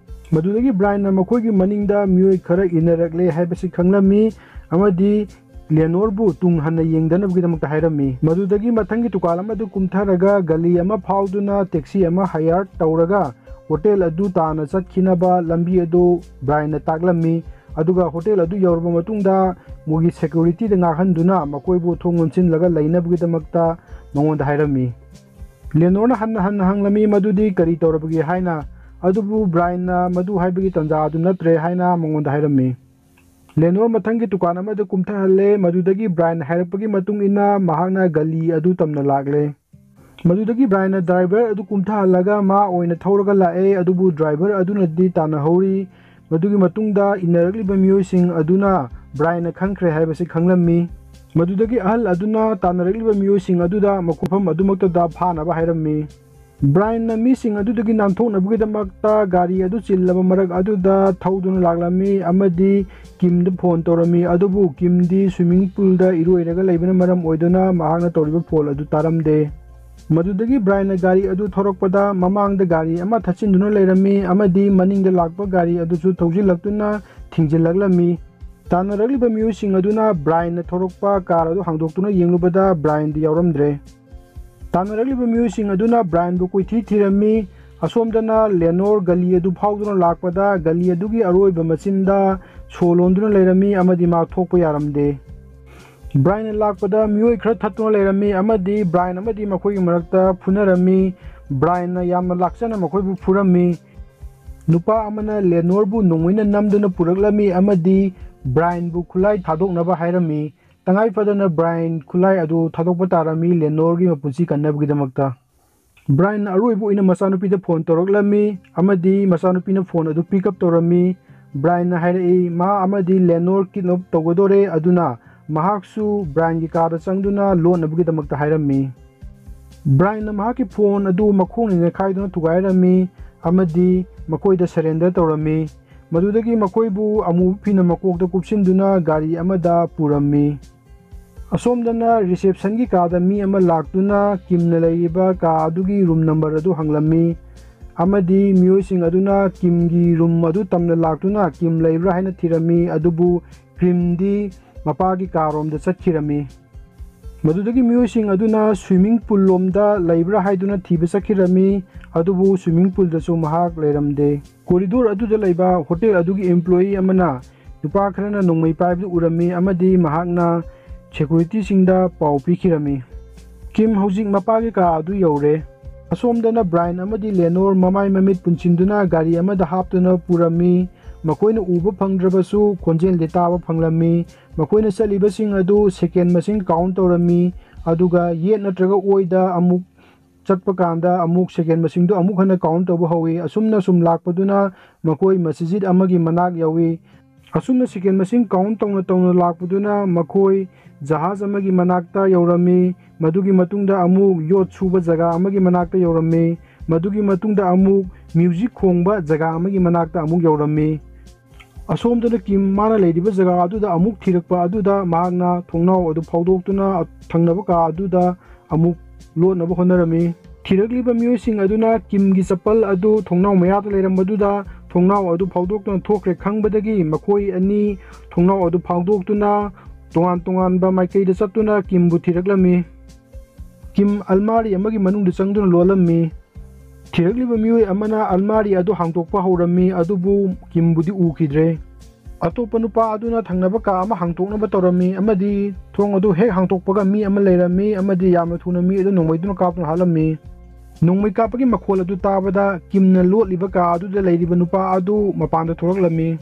ꯃꯗꯨꯗꯒꯤ ꯕ꯭ꯔꯥꯏꯟꯅ ꯃꯈꯣꯏꯒꯤ ꯃꯅꯤꯡꯗ ꯃꯤꯑꯣꯏ ꯈꯔ ꯏꯟꯅꯔꯛꯂꯦ ꯍꯥꯏꯕꯁꯤ ꯈꯪꯂꯝꯃꯤ ꯑꯃꯗꯤ ꯂꯦꯅꯣꯔꯕꯨ ꯇꯨꯡ ꯍꯟꯅ ꯌꯦꯡꯗꯅꯕꯒꯤꯗꯃꯛꯇ ꯍꯥꯏꯔꯝꯃꯤ꯫ ꯃꯗꯨꯗꯒꯤ ꯃꯊꯪꯒꯤ ꯗꯨꯀꯥꯟ ꯑꯃꯗ ꯀꯨꯝꯊꯔꯒ ꯒꯂꯤ ꯑꯃ ꯐꯥꯎꯗꯨꯅ ꯇꯦꯛꯁꯤ ꯑꯃ ꯍꯥꯌꯔ ꯇꯧꯔꯒ ꯍꯣꯇꯦꯜ ꯑꯗꯨ ꯇꯥꯟꯅ ꯆꯠꯈꯤꯅꯕ ꯂꯝꯕꯤ ꯑꯗꯨ ꯕ꯭ꯔꯥꯏꯟꯅ ꯇꯥꯛꯂꯝꯃꯤ꯫ ꯑꯗꯨꯒ ꯍꯣꯇꯦꯜ ꯑꯗꯨ ꯌꯧꯔꯕ ꯃꯇꯨꯡꯗ ꯃꯣꯏꯒꯤ ꯁꯦꯀ꯭ꯌꯨꯔꯤꯇꯤꯗ ꯉꯥꯛꯍꯟꯗꯨꯅ ꯃꯈꯣꯏꯕꯨ ꯊꯣꯡ ꯂꯣꯟꯁꯤꯟꯂꯒ ꯂꯩꯅꯕꯒꯤꯗꯃꯛꯇ ꯃꯉꯣꯟꯗ ꯍꯥꯏꯔꯝꯃꯤ꯫ ꯂꯦꯅꯣꯔꯅ ꯍꯟꯅ ꯍꯟꯅ ꯍꯪꯂꯝꯃꯤ ꯃꯗꯨꯗꯤ ꯀꯔꯤ ꯇꯧꯔꯕꯒꯦ ꯍꯥꯏꯅ, ꯑꯗꯨꯕꯨ ꯕ꯭ꯔꯥꯏꯟꯅ ꯃꯗꯨ ꯍꯥꯏꯕꯒꯤ ꯇꯥꯟꯖꯥ ꯑꯗꯨ ꯅꯠꯇ꯭ꯔꯦ ꯍꯥꯏꯅ ꯃꯉꯣꯟꯗ ꯍꯥꯏꯔꯝꯃꯤ꯫ ꯂꯦꯅꯣꯔ ꯃꯊꯪꯒꯤ ꯗꯨꯀꯥꯟ ꯑꯃꯗ ꯀꯨꯝꯊꯍꯜꯂꯦ, ꯃꯗꯨꯗꯒꯤ ꯕ꯭ꯔꯥꯏꯟꯅ ꯍꯥꯏꯔꯛꯄꯒꯤ ꯃꯇꯨꯡ ꯏꯟꯅ ꯃꯍꯥꯛꯅ ꯒꯂꯤ ꯑꯗꯨ ꯇꯝꯅ ꯂꯥꯛꯂꯦ꯫ ꯃꯗꯨꯗꯒꯤ ꯕ꯭ꯔꯥꯏꯟꯅ ꯗ꯭ꯔꯥꯏꯚꯔ ꯑꯗꯨ ꯀꯨꯝꯊꯍꯜꯂꯒ ꯃꯥ ꯑꯣꯏꯅ ꯊꯧꯔꯒ ꯂꯥꯛꯑꯦ, ꯑꯗꯨꯕꯨ ꯗ꯭ꯔꯥꯏꯚꯔ ꯑꯗꯨꯅꯗꯤ ꯇꯥꯟꯅꯍꯧꯔꯤ꯫ ꯃꯗꯨꯒꯤ ꯃꯇꯨꯡꯗ ꯏꯟꯅꯔꯛꯂꯤꯕ ꯃꯤꯑꯣꯏꯁꯤꯡ ꯑꯗꯨꯅ ꯕ꯭ꯔꯥꯏꯟꯅ ꯈꯪꯈ꯭ꯔꯦ ꯍꯥꯏꯕꯁꯤ ꯈꯪꯂꯝꯃꯤ꯫ ꯃꯗꯨꯗꯒꯤ ꯑꯍꯜ ꯑꯗꯨꯅ ꯇꯥꯟꯅꯔꯛꯂꯤꯕ ꯃꯤꯑꯣꯏꯁꯤꯡ ꯑꯗꯨꯗ ꯃꯐꯝ ꯑꯗꯨꯃꯛꯇꯗ ꯐꯥꯅꯕ ꯍꯥꯏꯔꯝꯃꯤ꯫ ꯕ꯭ꯔꯥꯏꯟꯅ ꯃꯤꯁꯤꯡ ꯑꯗꯨꯗꯒꯤ ꯅꯥꯟꯊꯣꯛꯅꯕꯒꯤꯗꯃꯛꯇ ꯒꯥꯔꯤ ꯑꯗꯨ ꯆꯤꯜꯂꯕ ꯃꯔꯛ ꯑꯗꯨꯗ ꯊꯧꯗꯨꯅ ꯂꯥꯛꯂꯝꯃꯤ ꯑꯃꯗꯤ ꯀꯤꯝꯗ ꯐꯣꯟ ꯇꯧꯔꯝꯃꯤ, ꯑꯗꯨꯕꯨ ꯀꯤꯝꯗꯤ ꯁ꯭ꯋꯤꯃꯤꯡ ꯄꯨꯜꯗ ꯏꯔꯣꯏꯔꯒ ꯂꯩꯕꯅ ꯃꯔꯝ ꯑꯣꯏꯗꯨꯅ ꯃꯍꯥꯛꯅ ꯇꯧꯔꯤꯕ ꯐꯣꯟ ꯑꯗꯨ ꯇꯥꯔꯝꯗꯦ꯫ ꯃꯗꯨꯗꯒꯤ ꯕ꯭ꯔꯥꯏꯟꯅ ꯒꯥꯔꯤ ꯑꯗꯨ ꯊꯧꯔꯛꯄꯗ ꯃꯃꯥꯡꯗ ꯒꯥꯔꯤ ꯑꯃ ꯊꯠꯆꯤꯟꯗꯨꯅ ꯂꯩꯔꯝꯃꯤ ꯑꯃꯗꯤ ꯃꯅꯤꯡꯗ ꯂꯥꯛꯄ ꯒꯥꯔꯤ ꯑꯗꯨꯁꯨ ꯊꯧꯖꯤꯜꯂꯛꯇꯨꯅ ꯊꯤꯡꯖꯤꯜꯂꯛꯂꯝꯃꯤ꯫ ꯇꯥꯟꯅꯔꯛꯂꯤꯕ ꯃꯤꯑꯣꯏꯁꯤꯡ ꯑꯗꯨꯅ ꯕ꯭ꯔꯥꯏꯟꯅ ꯊꯧꯔꯛꯄ ꯀꯥꯔ ꯑꯗꯨ ꯍꯥꯡꯗꯣꯛꯇꯨꯅ ꯌꯦꯡꯂꯨꯕꯗ ꯕ꯭ꯔꯥꯏꯟꯗꯤ ꯌꯥꯎꯔꯝꯗ꯭ꯔꯦ꯫ ꯇꯥꯟꯅꯔꯛꯂꯤꯕ ꯃꯤꯑꯣꯏꯁꯤꯡ ꯑꯗꯨꯅ ꯕ꯭ꯔꯥꯏꯟꯕꯨ ꯀꯣꯏꯊꯤ ꯊꯤꯔꯝꯃꯤ꯫ ꯑꯁꯣꯝꯗꯅ ꯂꯦꯅꯣꯔ ꯒꯂꯤ ꯑꯗꯨ ꯐꯥꯎꯗꯨꯅ ꯂꯥꯛꯄꯗ, ꯒꯂꯤ ꯑꯗꯨꯒꯤ ꯑꯔꯣꯏꯕ ꯃꯆꯤꯟꯗ ꯁꯣ ꯂꯣꯟꯗꯨꯅ ꯂꯩꯔꯝꯃꯤ ꯑꯃꯗꯤ ꯃꯥ ꯊꯣꯛꯄ ꯌꯥꯔꯝꯗꯦ꯫ ꯕ꯭ꯔꯥꯏꯟꯅ ꯂꯥꯛꯄꯗ ꯃꯤꯑꯣꯏ ꯈꯔ ꯊꯠꯇꯨꯅ ꯂꯩꯔꯝꯃꯤ ꯑꯃꯗꯤ ꯕ꯭ꯔꯥꯏꯟ ꯑꯃꯗꯤ ꯃꯈꯣꯏꯒꯤ ꯃꯔꯛꯇ ꯐꯨꯅꯔꯝꯃꯤ꯫ ꯕ꯭ꯔꯥꯏꯟꯅ ꯌꯥꯝꯅ ꯂꯥꯛꯆꯅ ꯃꯈꯣꯏꯕꯨ ꯐꯨꯔꯝꯃꯤ꯫ ꯅꯨꯄꯥ ꯑꯃꯅ ꯂꯦꯅꯣꯔꯕꯨ ꯅꯣꯡꯃꯩꯅ ꯅꯝꯗꯨꯅ ꯄꯨꯔꯛꯂꯝꯃꯤ ꯑꯃꯗꯤ ꯕ꯭ꯔꯥꯏꯟꯕꯨ ꯈꯨꯠꯂꯥꯏ ꯊꯥꯗꯣꯛꯅꯕ ꯍꯥꯏꯔꯝꯃꯤ꯫ ꯇꯉꯥꯏ ꯐꯗꯅ ꯕ꯭ꯔꯥꯏꯟ ꯈꯨꯠꯂꯥꯏ ꯑꯗꯨ ꯊꯥꯗꯣꯛꯄ ꯇꯥꯔꯝꯃꯤ ꯂꯦꯅꯣꯔꯒꯤ ꯃꯄꯨꯟꯁꯤ ꯀꯟꯅꯕꯒꯤꯗꯃꯛꯇ꯫ ꯕ꯭ꯔꯥꯏꯟꯅ ꯑꯔꯣꯏꯕ ꯑꯣꯏꯅ ꯃꯆꯥꯅꯨꯄꯤꯗ ꯐꯣꯟ ꯇꯧꯔꯛꯂꯝꯃꯤ ꯑꯃꯗꯤ ꯃꯆꯥꯅꯨꯄꯤꯅ ꯐꯣꯟ ꯑꯗꯨ ꯄꯤꯛ ꯑꯞ ꯇꯧꯔꯝꯃꯤ꯫ ꯕ꯭ꯔꯥꯏꯟꯅ ꯍꯥꯏꯔꯛꯏ, ꯃꯥ ꯑꯃꯗꯤ ꯂꯦꯅꯣꯔ ꯀꯤꯗꯅꯦꯞ ꯇꯧꯒꯗꯣꯔꯦ, ꯑꯗꯨꯅ ꯃꯍꯥꯛꯁꯨ ꯕ꯭ꯔꯥꯏꯟꯒꯤ ꯀꯥꯗ ꯆꯪꯗꯨꯅ ꯂꯣꯟꯅꯕꯒꯤꯗꯃꯛꯇ ꯍꯥꯏꯔꯝꯃꯤ꯫ ꯕ꯭ꯔꯥꯏꯟꯅ ꯃꯍꯥꯛꯀꯤ ꯐꯣꯟ ꯑꯗꯨ ꯃꯈꯣꯡꯅ ꯅꯦꯠꯈꯥꯏꯗꯨꯅ ꯊꯨꯒꯥꯏꯔꯝꯃꯤ ꯑꯃꯗꯤ ꯃꯈꯣꯏꯗ ꯁꯔꯦꯟꯗꯔ ꯇꯧꯔꯝꯃꯤ꯫ ꯃꯗꯨꯗꯒꯤ ꯃꯈꯣꯏꯕꯨ ꯑꯃꯨꯕ ꯐꯤꯅ ꯃꯀꯣꯛꯇ ꯀꯨꯞꯁꯤꯟꯗꯨꯅ ꯒꯥꯔꯤ ꯑꯃꯗ ꯄꯨꯔꯝꯃꯤ꯫ ꯑꯁꯣꯝꯗꯅ ꯔꯤꯁꯦꯞꯁꯟꯒꯤ ꯀꯥꯗ ꯃꯤ ꯑꯃ ꯂꯥꯛꯇꯨꯅ ꯀꯤꯝꯅ ꯂꯩꯔꯤꯕ ꯀꯥ ꯑꯗꯨꯒꯤ ꯔꯨꯝ ꯅꯝꯕꯔ ꯑꯗꯨ ꯍꯪꯂꯝꯃꯤ ꯑꯃꯗꯤ ꯃꯤꯑꯣꯏꯁꯤꯡ ꯑꯗꯨꯅ ꯀꯤꯝꯒꯤ ꯔꯨꯝ ꯑꯗꯨ ꯇꯝꯅ ꯂꯥꯛꯇꯨꯅ ꯀꯤꯝ ꯂꯩꯕ꯭ꯔꯥ ꯍꯥꯏꯅ ꯊꯤꯔꯝꯃꯤ, ꯑꯗꯨꯕꯨ ꯀꯤꯝꯗꯤ ꯃꯄꯥꯒꯤ ꯀꯥꯔꯣꯝꯗ ꯆꯠꯈꯤꯔꯝꯃꯤ꯫ ꯃꯗꯨꯗꯒꯤ ꯃꯤꯑꯣꯏꯁꯤꯡ ꯑꯗꯨꯅ ꯁ꯭ꯋꯤꯃꯤꯡ ꯄꯨꯜ ꯂꯣꯝꯗ ꯂꯩꯕ꯭ꯔꯥ ꯍꯥꯏꯗꯨꯅ ꯊꯤꯕ ꯆꯠꯈꯤꯔꯝꯃꯤ, ꯑꯗꯨꯕꯨ ꯁ꯭ꯋꯤꯃꯤꯡ ꯄꯨꯜꯗꯁꯨ ꯃꯍꯥꯛ ꯂꯩꯔꯝꯗꯦ꯫ ꯀꯣꯔꯤꯗꯣꯔ ꯑꯗꯨꯗ ꯂꯩꯕ ꯍꯣꯇꯦꯜ ꯑꯗꯨꯒꯤ ꯏꯝꯄ꯭ꯂꯣꯌꯤ ꯑꯃꯅ ꯅꯨꯄꯥ ꯈꯔꯅ ꯅꯣꯡꯃꯩ ꯄꯥꯏꯕꯗꯨ ꯎꯔꯝꯃꯤ ꯑꯃꯗꯤ ꯃꯍꯥꯛꯅ ꯁꯦꯀ꯭ꯌꯨꯔꯤꯇꯤꯁꯤꯡꯗ ꯄꯥꯎ ꯄꯤꯈꯤꯔꯝꯃꯤ꯫ ꯀꯤꯝ ꯍꯧꯖꯤꯛ ꯃꯄꯥꯒꯤ ꯀꯥ ꯑꯗꯨ ꯌꯧꯔꯦ꯫ ꯑꯁꯣꯝꯗꯅ ꯕ꯭ꯔꯥꯏꯟ ꯑꯃꯗꯤ ꯂꯦꯅꯣꯔ ꯃꯃꯥꯏ ꯃꯃꯤꯠ ꯄꯨꯟꯁꯤꯟꯗꯨꯅ ꯒꯥꯔꯤ ꯑꯃꯗ ꯍꯥꯞꯇꯨꯅ ꯄꯨꯔꯝꯃꯤ꯫ ꯃꯈꯣꯏꯅ ꯎꯕ ꯐꯪꯗ꯭ꯔꯕꯁꯨ ꯈꯣꯟꯖꯦꯜꯗꯤ ꯇꯥꯕ ꯐꯪꯂꯝꯃꯤ꯫ ꯃꯈꯣꯏꯅ ꯆꯠꯂꯤꯕꯁꯤꯡ ꯑꯗꯨ ꯁꯦꯀꯦꯟ ꯃꯁꯤꯡ ꯀꯥꯎꯟ ꯇꯧꯔꯝꯃꯤ, ꯑꯗꯨꯒ ꯌꯦꯠ ꯅꯠꯇ꯭ꯔꯒ ꯑꯣꯏꯗ ꯑꯃꯨꯛ ꯆꯠꯄ ꯀꯥꯟꯗ ꯑꯃꯨꯛ ꯁꯦꯀꯦꯟ ꯃꯁꯤꯡꯗꯨ ꯑꯃꯨꯛ ꯍꯟꯅ ꯀꯥꯎꯟ ꯇꯧꯕ ꯍꯧꯏ꯫ ꯑꯁꯨꯝꯅ ꯁꯨꯝ ꯂꯥꯛꯄꯗꯨꯅ ꯃꯈꯣꯏ ꯃꯁꯖꯤꯗ ꯑꯃꯒꯤ ꯃꯅꯥꯛ ꯌꯧꯏ꯫ ꯑꯁꯨꯝꯅ ꯁꯦꯀꯦꯟ ꯃꯁꯤꯡ ꯀꯥꯎꯟ ꯇꯧꯅ ꯇꯧꯅ ꯂꯥꯛꯄꯗꯨꯅ ꯃꯈꯣꯏ ꯖꯍꯥꯖ ꯑꯃꯒꯤ ꯃꯅꯥꯛꯇ ꯌꯧꯔꯝꯃꯤ꯫ ꯃꯗꯨꯒꯤ ꯃꯇꯨꯡꯗ ꯑꯃꯨꯛ ꯌꯣꯠ ꯁꯨꯕ ꯖꯒꯥ ꯑꯃꯒꯤ ꯃꯅꯥꯛꯇ ꯌꯧꯔꯝꯃꯤ꯫ ꯃꯗꯨꯒꯤ ꯃꯇꯨꯡꯗ ꯑꯃꯨꯛ ꯃ꯭ꯌꯨꯖꯤꯛ ꯈꯣꯡꯕ ꯖꯒꯥ ꯑꯃꯒꯤ ꯃꯅꯥꯛꯇ ꯑꯃꯨꯛ ꯌꯧꯔꯝꯃꯤ꯫ ꯑꯁꯣꯝꯗꯅ ꯀꯤꯝ ꯃꯥꯅ ꯂꯩꯔꯤꯕ ꯖꯒꯥ ꯑꯗꯨꯗ ꯑꯃꯨꯛ ꯊꯤꯔꯛꯄ ꯑꯗꯨꯗ ꯃꯍꯥꯛꯅ ꯊꯣꯡꯅꯥꯎ ꯑꯗꯨ ꯐꯥꯎꯗꯣꯛꯇꯨꯅ ꯊꯪꯅꯕ ꯀꯥ ꯑꯗꯨꯗ ꯑꯃꯨꯛ ꯂꯣꯠꯅꯕ ꯍꯣꯠꯅꯔꯝꯃꯤ꯫ ꯊꯤꯔꯛꯂꯤꯕ ꯃꯤꯑꯣꯏꯁꯤꯡ ꯑꯗꯨꯅ ꯀꯤꯝꯒꯤ ꯆꯄꯜ ꯑꯗꯨ ꯊꯣꯡꯅꯥꯎ ꯃꯌꯥꯗ ꯂꯩꯔꯝꯕꯗꯨꯗ ꯊꯣꯡꯅꯥꯎ ꯑꯗꯨ ꯐꯥꯎꯗꯣꯛꯇꯨꯅ ꯊꯣꯛꯈ꯭ꯔꯦ ꯈꯪꯕꯗꯒꯤ ꯃꯈꯣꯏ ꯑꯅꯤ ꯊꯣꯡꯅꯥꯎ ꯑꯗꯨ ꯐꯥꯎꯗꯣꯛꯇꯨꯅ ꯇꯣꯉꯥꯟ ꯇꯣꯉꯥꯟꯕ ꯃꯥꯏꯀꯩꯗ ꯆꯠꯇꯨꯅ ꯀꯤꯝꯕꯨ ꯊꯤꯔꯛꯂꯝꯃꯤ꯫ ꯀꯤꯝ ꯑꯜꯃꯥꯔꯤ ꯑꯃꯒꯤ ꯃꯅꯨꯡꯗ ꯆꯪꯗꯨꯅ ꯂꯣꯜꯂꯝꯃꯤ꯫ ꯊꯤꯔꯛꯂꯤꯕ ꯃꯤꯑꯣꯏ ꯑꯃꯅ ꯑꯜꯃꯥꯔꯤ ꯑꯗꯨ ꯍꯥꯡꯗꯣꯛꯄ ꯍꯧꯔꯝꯃꯤ, ꯑꯗꯨꯕꯨ ꯀꯤꯝꯕꯨꯗꯤ ꯎꯈꯤꯗ꯭ꯔꯦ꯫ ꯑꯇꯣꯞꯄ ꯅꯨꯄꯥ ꯑꯗꯨꯅ ꯊꯪꯅꯕ ꯀꯥ ꯑꯃ ꯍꯥꯡꯗꯣꯛꯅꯕ ꯇꯧꯔꯝꯃꯤ ꯑꯃꯗꯤ ꯊꯣꯡ ꯑꯗꯨ ꯍꯦꯛ ꯍꯥꯡꯗꯣꯛꯄꯒ ꯃꯤ ꯑꯃ ꯂꯩꯔꯝꯃꯤ ꯑꯃꯗꯤ ꯌꯥꯝꯅ ꯊꯨꯅ ꯃꯤ ꯑꯗꯨ ꯅꯣꯡꯃꯩꯗꯨꯅ ꯀꯥꯞꯇꯨꯅ ꯍꯥꯠꯂꯝꯃꯤ꯫ ꯅꯣꯡꯃꯩ ꯀꯥꯞꯄꯒꯤ ꯃꯈꯣꯜ ꯑꯗꯨ ꯇꯥꯕꯗ ꯀꯤꯝꯅ ꯂꯣꯠꯂꯤꯕ ꯀꯥ ꯑꯗꯨꯗ ꯂꯩꯔꯤꯕ ꯅꯨꯄꯥ ꯑꯗꯨ ꯃꯄꯥꯟꯗ ꯊꯣꯛꯂꯛꯂꯝꯃꯤ꯫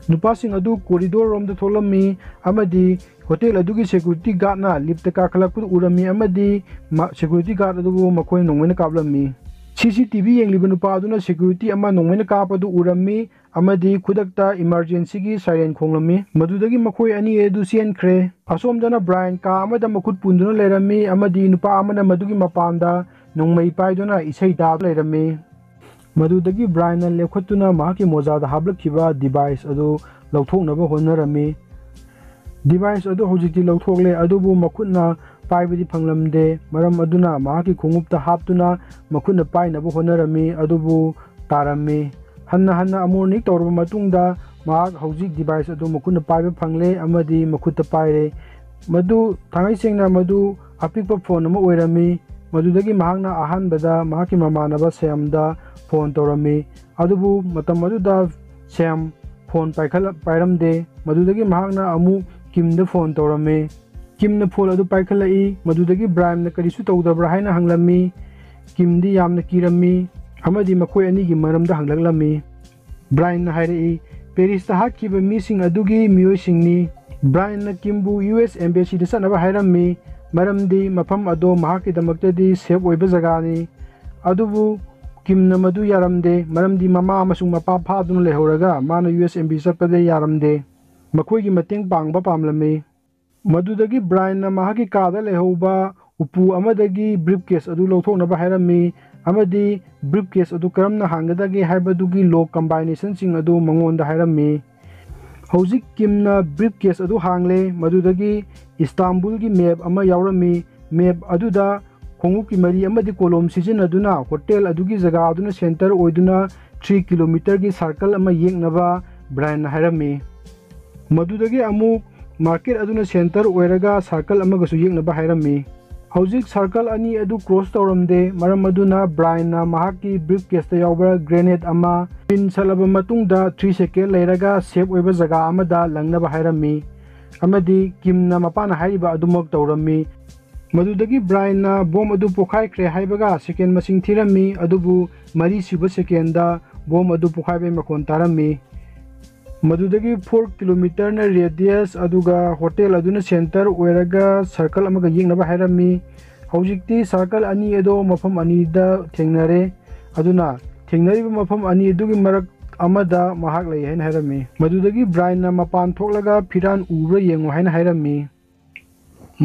ꯅꯨꯄꯥꯁꯤꯡ ꯑꯗꯨ ꯀꯣꯔꯤꯗꯣꯔ ꯔꯣꯝꯗ ꯊꯣꯛꯂꯝꯃꯤ ꯑꯃꯗꯤ ꯍꯣꯇꯦꯜ ꯑꯗꯨꯒꯤ ꯁꯦꯀ꯭ꯌꯨꯔꯤꯇꯤ ꯒꯥꯔꯗꯅ ꯂꯤꯐꯇ ꯀꯥꯈꯠꯂꯛꯄꯗꯨ ꯎꯔꯝꯃꯤ ꯑꯃꯗꯤ ꯃ-, ꯁꯦꯀ꯭ꯌꯨꯔꯤꯇꯤ ꯒꯥꯔꯗ ꯑꯗꯨꯕꯨ ꯃꯈꯣꯏꯅ ꯅꯣꯡꯃꯩꯅ ꯀꯥꯞꯂꯝꯃꯤ꯫ ꯁꯤ ꯁꯤ ꯇꯤ ꯚꯤ ꯌꯦꯡꯂꯤꯕ ꯅꯨꯄꯥ ꯑꯗꯨꯅ ꯁꯦꯀ꯭ꯌꯨꯔꯤꯇꯤ ꯑꯃ ꯅꯣꯡꯃꯩꯅ ꯀꯥꯞꯄꯗꯨ ꯎꯔꯝꯃꯤ ꯑꯃꯗꯤ ꯈꯨꯗꯛꯇ ꯏꯃꯔꯖꯦꯟꯁꯤꯒꯤ ꯁꯥꯏꯔꯦꯟ ꯈꯣꯡꯂꯝꯃꯤ꯫ ꯃꯗꯨꯗꯒꯤ ꯃꯈꯣꯏ ꯑꯅꯤ ꯑꯗꯨ ꯆꯦꯟꯈ꯭ꯔꯦ꯫ ꯑꯁꯣꯝꯗꯅ ꯕ꯭ꯔꯥꯏꯟ ꯀꯥ ꯑꯃꯗ ꯃꯈꯨꯠ ꯄꯨꯟꯗꯨꯅ ꯂꯩꯔꯝꯃꯤ ꯑꯃꯗꯤ ꯅꯨꯄꯥ ꯑꯃꯅ ꯃꯗꯨꯒꯤ ꯃꯄꯥꯟꯗ ꯅꯣꯡꯃꯩ ꯄꯥꯏꯗꯨꯅ ꯏꯁꯩ ꯇꯥꯗꯨꯅ ꯂꯩꯔꯝꯃꯤ꯫ ꯃꯗꯨꯗꯒꯤ ꯕ꯭ꯔꯥꯏꯟꯅ ꯂꯦꯞꯈꯠꯇꯨꯅ ꯃꯍꯥꯛꯀꯤ ꯃꯣꯖꯥꯗ ꯍꯥꯞꯂꯛꯈꯤꯕ ꯗꯤꯚꯥꯏꯁ ꯑꯗꯨ ꯂꯧꯊꯣꯛꯅꯕ ꯍꯣꯠꯅꯔꯝꯃꯤ꯫ ꯗꯤꯚꯥꯏꯁ ꯑꯗꯨ ꯍꯧꯖꯤꯛꯇꯤ ꯂꯧꯊꯣꯛꯂꯦ, ꯑꯗꯨꯕꯨ ꯃꯈꯨꯠꯅ ꯄꯥꯏꯕꯗꯤ ꯐꯪꯂꯝꯗꯦ꯫ ꯃꯔꯝ ꯑꯗꯨꯅ ꯃꯍꯥꯛꯀꯤ ꯈꯣꯡꯎꯞꯇ ꯍꯥꯞꯇꯨꯅ ꯃꯈꯨꯠꯅ ꯄꯥꯏꯅꯕ ꯍꯣꯠꯅꯔꯝꯃꯤ, ꯑꯗꯨꯕꯨ ꯇꯥꯔꯝꯃꯤ꯫ ꯍꯟꯅ ꯍꯟꯅ ꯑꯃꯨꯔꯅꯤꯛ ꯇꯧꯔꯕ ꯃꯇꯨꯡꯗ ꯃꯍꯥꯛ ꯍꯧꯖꯤꯛ ꯗꯤꯚꯥꯏꯁ ꯑꯗꯨ ꯃꯈꯨꯠꯅ ꯄꯥꯏꯕ ꯐꯪꯂꯦ ꯑꯃꯗꯤ ꯃꯈꯨꯠꯇ ꯄꯥꯏꯔꯦ꯫ ꯃꯗꯨ ꯊꯥꯡꯉꯩ ꯁꯦꯡꯅ ꯃꯗꯨ ꯑꯄꯤꯛꯄ ꯐꯣꯟ ꯑꯃ ꯑꯣꯏꯔꯝꯃꯤ꯫ ꯃꯗꯨꯗꯒꯤ ꯃꯍꯥꯛꯅ ꯑꯍꯥꯟꯕꯗ ꯃꯍꯥꯛꯀꯤ ꯃꯃꯥꯟꯅꯕ ꯁꯦꯝꯗ ꯐꯣꯟ ꯇꯧꯔꯝꯃꯤ꯫ ꯑꯗꯨꯕꯨ ꯃꯇꯝ ꯑꯗꯨꯗ ꯁꯦꯝ ꯐꯣꯟ ꯄꯥꯏꯈꯠꯂ-, ꯄꯥꯏꯔꯝꯗꯦ꯫ ꯃꯗꯨꯗꯒꯤ ꯃꯍꯥꯛꯅ ꯑꯃꯨꯛ ꯀꯤꯝꯗ ꯐꯣꯟ ꯇꯧꯔꯝꯃꯤ꯫ ꯀꯤꯝꯅ ꯐꯣꯟ ꯑꯗꯨ ꯄꯥꯏꯈꯠꯂꯛꯏ꯫ ꯃꯗꯨꯗꯒꯤ ꯕ꯭ꯔꯥꯏꯝꯅ ꯀꯔꯤꯁꯨ ꯇꯧꯗꯕ꯭ꯔꯥ ꯍꯥꯏꯅ ꯍꯪꯂꯝꯃꯤ꯫ ꯀꯤꯝꯗꯤ ꯌꯥꯝꯅ ꯀꯤꯔꯝꯃꯤ ꯑꯃꯗꯤ ꯃꯈꯣꯏ ꯑꯅꯤꯒꯤ ꯃꯔꯝꯗ ꯍꯪꯂꯛꯂꯝꯃꯤ꯫ ꯕ꯭ꯔꯥꯏꯟꯅ ꯍꯥꯏꯔꯛꯏ, "ꯄꯦꯔꯤꯁꯇ ꯍꯥꯠꯈꯤꯕ ꯃꯤꯁꯤꯡ ꯑꯗꯨꯒꯤ ꯃꯤꯑꯣꯏꯁꯤꯡꯅꯤ꯫" ꯕ꯭ꯔꯥꯏꯟꯅ ꯀꯤꯝꯕꯨ ꯌꯨ ꯑꯦꯁ ꯑꯦꯝꯕꯦꯁꯤꯗ ꯆꯠꯅꯕ ꯍꯥꯏꯔꯝꯃꯤ, ꯃꯔꯝꯗꯤ ꯃꯐꯝ ꯑꯗꯣ ꯃꯍꯥꯛꯀꯤꯗꯃꯛꯇꯗꯤ ꯁꯦꯐ ꯑꯣꯏꯕ ꯖꯒꯥꯅꯤ꯫ ꯑꯗꯨꯕꯨ ꯀꯤꯝꯅ ꯃꯗꯨ ꯌꯥꯔꯝꯗꯦ, ꯃꯔꯝꯗꯤ ꯃꯃꯥ ꯑꯃꯁꯨꯡ ꯃꯄꯥ ꯐꯥꯗꯨꯅ ꯂꯩꯍꯧꯔꯒ ꯃꯥꯅ ꯌꯨ ꯑꯦꯁ ꯑꯦꯝꯕꯦꯁꯤ ꯆꯠꯄꯗ ꯌꯥꯔꯝꯗꯦ꯫ ꯃꯈꯣꯏꯒꯤ ꯃꯇꯦꯡ ꯄꯥꯡꯕ ꯄꯥꯝꯂꯝꯃꯤ꯫ ꯃꯗꯨꯗꯒꯤ ꯕ꯭ꯔꯥꯏꯟꯅ ꯃꯍꯥꯛꯀꯤ ꯀꯥꯗ ꯂꯩꯍꯧꯕ ꯎꯄꯨ ꯑꯃꯗꯒꯤ ꯕ꯭ꯔꯤꯐ ꯀꯦꯁ ꯑꯗꯨ ꯂꯧꯊꯣꯛꯅꯕ ꯍꯥꯏꯔꯝꯃꯤ ꯑꯃꯗꯤ ꯕ꯭ꯔꯤꯐ ꯀꯦꯁ ꯑꯗꯨ ꯀꯔꯝꯅ ꯍꯥꯡꯒꯗꯒꯦ ꯍꯥꯏꯕꯗꯨꯒꯤ ꯂꯣꯛ ꯀꯝꯕꯥꯏꯅꯦꯁꯟꯁꯤꯡ ꯑꯗꯨ ꯃꯉꯣꯟꯗ ꯍꯥꯏꯔꯝꯃꯤ꯫ ꯍꯧꯖꯤꯛ ꯀꯤꯝꯅ ꯕ꯭ꯔꯤꯐ ꯀꯦꯁ ꯑꯗꯨ ꯍꯥꯡꯂꯦ꯫ ꯃꯗꯨꯗꯒꯤ ꯏꯁꯇꯥꯝꯕꯨꯜꯒꯤ ꯃꯦꯞ ꯑꯃ ꯌꯥꯎꯔꯝꯃꯤ꯫ ꯃꯦꯞ ꯑꯗꯨꯗ ꯈꯣꯡꯎꯞꯀꯤ ꯃꯔꯤ ꯑꯃꯗꯤ ꯀꯣꯂꯣꯝ ꯁꯤꯖꯤꯟꯅꯗꯨꯅ ꯍꯣꯇꯦꯜ ꯑꯗꯨꯒꯤ ꯖꯒꯥ ꯑꯗꯨꯅ ꯁꯦꯟꯇꯔ ꯑꯣꯏꯗꯨꯅ ꯊ꯭ꯔꯤ ꯀꯤꯂꯣꯃꯤꯇꯔꯒꯤ ꯁꯥꯔꯀꯜ ꯑꯃ ꯌꯦꯛꯅꯕ ꯕ꯭ꯔꯥꯏꯟꯅ ꯍꯥꯏꯔꯝꯃꯤ꯫ ꯃꯗꯨꯗꯒꯤ ꯑꯃꯨꯛ ꯃꯥꯔꯀꯦꯠ ꯑꯗꯨꯅ ꯁꯦꯟꯇꯔ ꯑꯣꯏꯔꯒ ꯁꯥꯔꯀꯜ ꯑꯃꯒꯁꯨ ꯌꯦꯛꯅꯕ ꯍꯥꯏꯔꯝꯃꯤ꯫ ꯍꯧꯖꯤꯛ ꯁꯔꯀꯜ ꯑꯅꯤ ꯑꯗꯨ ꯀ꯭ꯔꯣꯁ ꯇꯧꯔꯝꯗꯦ, ꯃꯔꯝ ꯑꯗꯨꯅ ꯕ꯭ꯔꯥꯏꯟꯅ ꯃꯍꯥꯛꯀꯤ ꯕ꯭ꯔꯤꯐ ꯀꯦꯁꯇ ꯌꯥꯎꯕ ꯒ꯭ꯔꯦꯅꯦꯗ ꯑꯃ ꯄꯤꯟ ꯁꯠꯂꯕ ꯃꯇꯨꯡꯗ ꯊ꯭ꯔꯤ ꯁꯦꯀꯦꯟ ꯂꯩꯔꯒ ꯁꯦꯐ ꯑꯣꯏꯕ ꯖꯒꯥ ꯑꯃꯗ ꯂꯪꯅꯕ ꯍꯥꯏꯔꯝꯃꯤ, ꯑꯃꯗꯤ ꯀꯤꯝꯅ ꯃꯄꯥꯅ ꯍꯥꯏꯔꯤꯕ ꯑꯗꯨꯃꯛ ꯇꯧꯔꯝꯃꯤ꯫ ꯃꯗꯨꯗꯒꯤ ꯕ꯭ꯔꯥꯏꯟꯅ ꯕꯣꯝ ꯑꯗꯨ ꯄꯣꯈꯥꯏꯈ꯭ꯔꯦ ꯍꯥꯏꯕꯒ ꯁꯦꯀꯦꯟ ꯃꯁꯤꯡ ꯊꯤꯔꯝꯃꯤ, ꯑꯗꯨꯕꯨ ꯃꯔꯤꯁꯨꯕ ꯁꯦꯀꯦꯟꯗ ꯕꯣꯝ ꯑꯗꯨ ꯄꯣꯈꯥꯏꯕꯒꯤ ꯃꯈꯣꯟ ꯇꯥꯔꯝꯃꯤ꯫ ꯃꯗꯨꯗꯒꯤ ꯐꯣꯔ ꯀꯤꯂꯣꯃꯤꯇꯔꯅ ꯔꯦꯗꯤꯌꯁ, ꯑꯗꯨꯒ ꯍꯣꯇꯦꯜ ꯑꯗꯨꯅ ꯁꯦꯟꯇꯔ ꯑꯣꯏꯔꯒ ꯁꯔꯀꯜ ꯑꯃꯒ ꯌꯦꯛꯅꯕ ꯍꯥꯏꯔꯝꯃꯤ꯫ ꯍꯧꯖꯤꯛꯇꯤ ꯁꯔꯀꯜ ꯑꯅꯤ ꯑꯗꯣ ꯃꯐꯝ ꯑꯅꯤꯗ ꯊꯦꯡꯅꯔꯦ, ꯑꯗꯨꯅ ꯊꯦꯡꯅꯔꯤꯕ ꯃꯐꯝ ꯑꯅꯤ ꯑꯗꯨꯒꯤ ꯃꯔꯛ ꯑꯃꯗ ꯃꯍꯥꯛ ꯂꯩ ꯍꯥꯏꯅ ꯍꯥꯏꯔꯝꯃꯤ꯫ ꯃꯗꯨꯗꯒꯤ ꯕ꯭ꯔꯥꯏꯟꯅ ꯃꯄꯥꯟ ꯊꯣꯛꯂꯒ ꯐꯤꯔꯥꯟ ꯎꯕ꯭ꯔꯥ ꯌꯦꯡꯉꯨ ꯍꯥꯏꯅ ꯍꯥꯏꯔꯝꯃꯤ꯫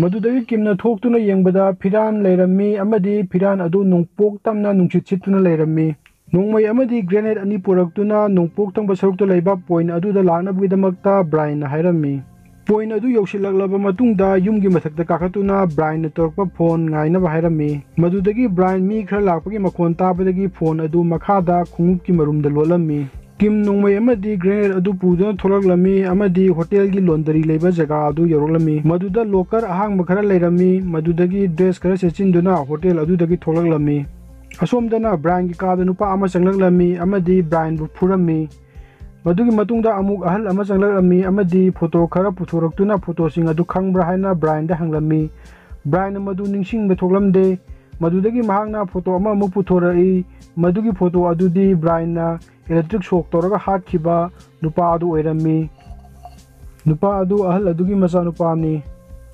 ꯃꯗꯨꯗꯒꯤ ꯀꯤꯝꯅ ꯊꯣꯛꯇꯨꯅ ꯌꯦꯡꯕꯗ ꯐꯤꯔꯥꯟ ꯂꯩꯔꯝꯃꯤ, ꯑꯃꯗꯤ ꯐꯤꯔꯥꯟ ꯑꯗꯨ ꯅꯣꯡꯄꯣꯛ ꯇꯝꯅ ꯅꯨꯡꯁꯤꯠ ꯁꯤꯠꯇꯨꯅ ꯂꯩꯔꯝꯃꯤ꯫ ꯅꯣꯡꯃꯩ ꯑꯃꯗꯤ ꯒ꯭ꯔꯦꯅꯦꯗ ꯑꯅꯤ ꯄꯨꯔꯛꯇꯨꯅ ꯅꯣꯡꯄꯣꯛ ꯊꯪꯕ ꯁꯔꯨꯛꯇ ꯂꯩꯕ ꯄꯣꯏꯟ ꯑꯗꯨꯗ ꯂꯥꯛꯅꯕꯒꯤꯗꯃꯛꯇ ꯕ꯭ꯔꯥꯏꯟꯅ ꯍꯥꯏꯔꯝꯃꯤ꯫ ꯄꯣꯏꯟ ꯑꯗꯨ ꯌꯧꯁꯤꯜꯂꯛꯂꯕ ꯃꯇꯨꯡꯗ ꯌꯨꯝꯒꯤ ꯃꯊꯛꯇ ꯀꯥꯈꯠꯇꯨꯅ ꯕ꯭ꯔꯥꯏꯟꯅ ꯇꯧꯔꯛꯄ ꯐꯣꯟ ꯉꯥꯏꯅꯕ ꯍꯥꯏꯔꯝꯃꯤ꯫ ꯃꯗꯨꯗꯒꯤ ꯕ꯭ꯔꯥꯏꯟ ꯃꯤ ꯈꯔ ꯂꯥꯛꯄꯒꯤ ꯃꯈꯣꯟ ꯇꯥꯕꯗꯒꯤ ꯐꯣꯟ ꯑꯗꯨ ꯃꯈꯥꯗ ꯈꯣꯡꯎꯞꯀꯤ ꯃꯔꯨꯝꯗ ꯂꯣꯠꯂꯝꯃꯤ꯫ ꯀꯤꯝ ꯅꯣꯡꯃꯩ ꯑꯃꯗꯤ ꯒ꯭ꯔꯦꯅꯦꯗ ꯑꯗꯨ ꯄꯨꯗꯨꯅ ꯊꯣꯛꯂꯛꯂꯝꯃꯤ ꯑꯃꯗꯤ ꯍꯣꯇꯦꯜꯒꯤ ꯂꯣꯟꯗꯔꯤ ꯂꯩꯕ ꯖꯒꯥ ꯑꯗꯨ ꯌꯧꯔꯛꯂꯝꯃꯤ꯫ ꯃꯗꯨꯗ ꯂꯣꯀꯔ ꯑꯍꯥꯡꯕ ꯈꯔ ꯂꯩꯔꯝꯃꯤ꯫ ꯃꯗꯨꯗꯒꯤ ꯗ꯭ꯔꯦꯁ ꯈꯔ ꯁꯦꯠꯆꯤꯟꯗꯨꯅ ꯍꯣꯇꯦꯜ ꯑꯗꯨꯗꯒꯤ ꯊꯣꯛꯂꯛꯂꯝꯃꯤ꯫ ꯑꯁꯣꯝꯗꯅ ꯕ꯭ꯔꯥꯏꯟꯒꯤ ꯀꯥꯗ ꯅꯨꯄꯥ ꯑꯃ ꯆꯪꯂꯛꯂꯝꯃꯤ ꯑꯃꯗꯤ ꯕ꯭ꯔꯥꯏꯟꯕꯨ ꯐꯨꯔꯝꯃꯤ꯫ ꯃꯗꯨꯒꯤ ꯃꯇꯨꯡꯗ ꯑꯃꯨꯛ ꯑꯍꯜ ꯑꯃ ꯆꯪꯂꯛꯂꯝꯃꯤ ꯑꯃꯗꯤ ꯐꯣꯇꯣ ꯈꯔ ꯄꯨꯊꯣꯔꯛꯇꯨꯅ ꯐꯣꯇꯣꯁꯤꯡ ꯑꯗꯨ ꯈꯪꯕ꯭ꯔꯥ ꯍꯥꯏꯅ ꯕ꯭ꯔꯥꯏꯟꯗ ꯍꯪꯂꯝꯃꯤ꯫ ꯕ꯭ꯔꯥꯏꯟꯅ ꯃꯗꯨ ꯅꯤꯡꯁꯤꯡꯕ ꯊꯣꯛꯂꯝꯗꯦ꯫ ꯃꯗꯨꯗꯒꯤ ꯃꯍꯥꯛꯅ ꯐꯣꯇꯣ ꯑꯃꯃꯨꯛ ꯄꯨꯊꯣꯔꯛꯏ꯫ ꯃꯗꯨꯒꯤ ꯐꯣꯇꯣ ꯑꯗꯨꯗꯤ ꯕ꯭ꯔꯥꯏꯟꯅ ꯏꯂꯦꯛꯇ꯭ꯔꯤꯛ ꯁꯣꯛ ꯇꯧꯔꯒ ꯍꯥꯠꯈꯤꯕ ꯅꯨꯄꯥ ꯑꯗꯨ ꯑꯣꯏꯔꯝꯃꯤ꯫ ꯅꯨꯄꯥ ꯑꯗꯨ ꯑꯍꯜ ꯑꯗꯨꯒꯤ ꯃꯆꯥꯅꯨꯄꯥꯅꯤ꯫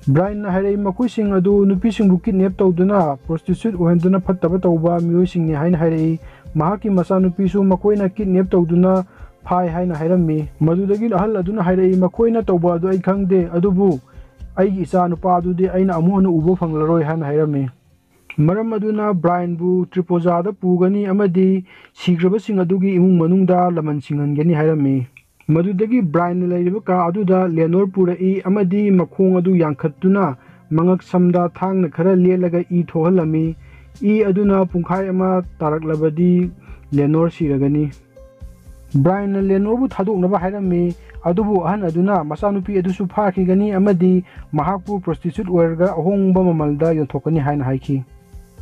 ꯕ꯭ꯔꯥꯏꯟꯅ ꯍꯥꯏꯔꯛꯏ, ꯃꯈꯣꯏꯁꯤꯡ ꯑꯗꯨ ꯅꯨꯄꯤꯁꯤꯡꯕꯨ ꯀꯤꯗꯅꯦꯞ ꯇꯧꯗꯨꯅ ꯄ꯭ꯔꯣꯁꯇꯤꯇ꯭ꯌꯨꯠ ꯑꯣꯏꯍꯟꯗꯨꯅ ꯐꯠꯇꯕ ꯇꯧꯕ ꯃꯤꯑꯣꯏꯁꯤꯡꯅꯤ ꯍꯥꯏꯅ ꯍꯥꯏꯔꯛꯏ꯫ ꯃꯍꯥꯛꯀꯤ ꯃꯆꯥꯅꯨꯄꯤꯁꯨ ꯃꯈꯣꯏꯅ ꯀꯤꯗꯅꯦꯞ ꯇꯧꯗꯨꯅ ꯐꯥꯏ ꯍꯥꯏꯅ ꯍꯥꯏꯔꯝꯃꯤ꯫ ꯃꯗꯨꯗꯒꯤ ꯑꯍꯜ ꯑꯗꯨꯅ ꯍꯥꯏꯔꯛꯏ, ꯃꯈꯣꯏꯅ ꯇꯧꯕ ꯑꯗꯨ ꯑꯩ ꯈꯪꯗꯦ, ꯑꯗꯨꯕꯨ ꯑꯩꯒꯤ ꯏꯆꯥ ꯅꯨꯄꯥ ꯑꯗꯨꯗꯤ ꯑꯩꯅ ꯑꯃꯨꯛ ꯍꯟꯅ ꯎꯕ ꯐꯪꯂꯔꯣꯏ ꯍꯥꯏꯅ ꯍꯥꯏꯔꯝꯃꯤ꯫ ꯃꯔꯝ ꯑꯗꯨꯅ ꯕ꯭ꯔꯥꯏꯟꯕꯨ ꯇ꯭ꯔꯤꯄꯣꯖꯥꯗ ꯄꯨꯒꯅꯤ ꯑꯃꯗꯤ ꯁꯤꯈ꯭ꯔꯕꯁꯤꯡ ꯑꯗꯨꯒꯤ ꯏꯃꯨꯡ ꯃꯅꯨꯡꯗ ꯂꯃꯟ ꯁꯤꯡꯍꯟꯒꯅꯤ ꯍꯥꯏꯔꯝꯃꯤ꯫ ꯃꯗꯨꯗꯒꯤ ꯕ꯭ꯔꯥꯏꯟꯅ ꯂꯩꯔꯤꯕ ꯀꯥ ꯑꯗꯨꯗ ꯂꯦꯅꯣꯔ ꯄꯨꯔꯛꯏ ꯑꯃꯗꯤ ꯃꯈꯣꯡ ꯑꯗꯨ ꯌꯥꯡꯈꯠꯇꯨꯅ ꯃꯉꯛ ꯁꯝꯗ ꯊꯥꯡꯅ ꯈꯔ ꯂꯦꯜꯂꯒ ꯏ ꯊꯣꯛꯍꯜꯂꯝꯃꯤ꯫ ꯏ ꯑꯗꯨꯅ ꯄꯨꯡꯈꯥꯏ ꯑꯃ ꯇꯥꯔꯛꯂꯕꯗꯤ ꯂꯦꯅꯣꯔ ꯁꯤꯔꯒꯅꯤ꯫ ꯕ꯭ꯔꯥꯏꯟꯅ ꯂꯦꯅꯣꯔꯕꯨ ꯊꯥꯗꯣꯛꯅꯕ ꯍꯥꯏꯔꯝꯃꯤ꯫ ꯑꯗꯨꯕꯨ ꯑꯍꯟ ꯑꯗꯨꯅ ꯃꯆꯥꯅꯨꯄꯤ ꯑꯗꯨꯁꯨ ꯐꯥꯈꯤꯒꯅꯤ ꯑꯃꯗꯤ ꯃꯍꯥꯛꯄꯨ prostitute ꯑꯣꯏꯔꯒ ꯑꯍꯣꯡꯕ ꯃꯃꯜꯗ ꯌꯣꯟꯊꯣꯛꯀꯅꯤ ꯍꯥꯏꯅ ꯍꯥꯏꯈꯤ꯫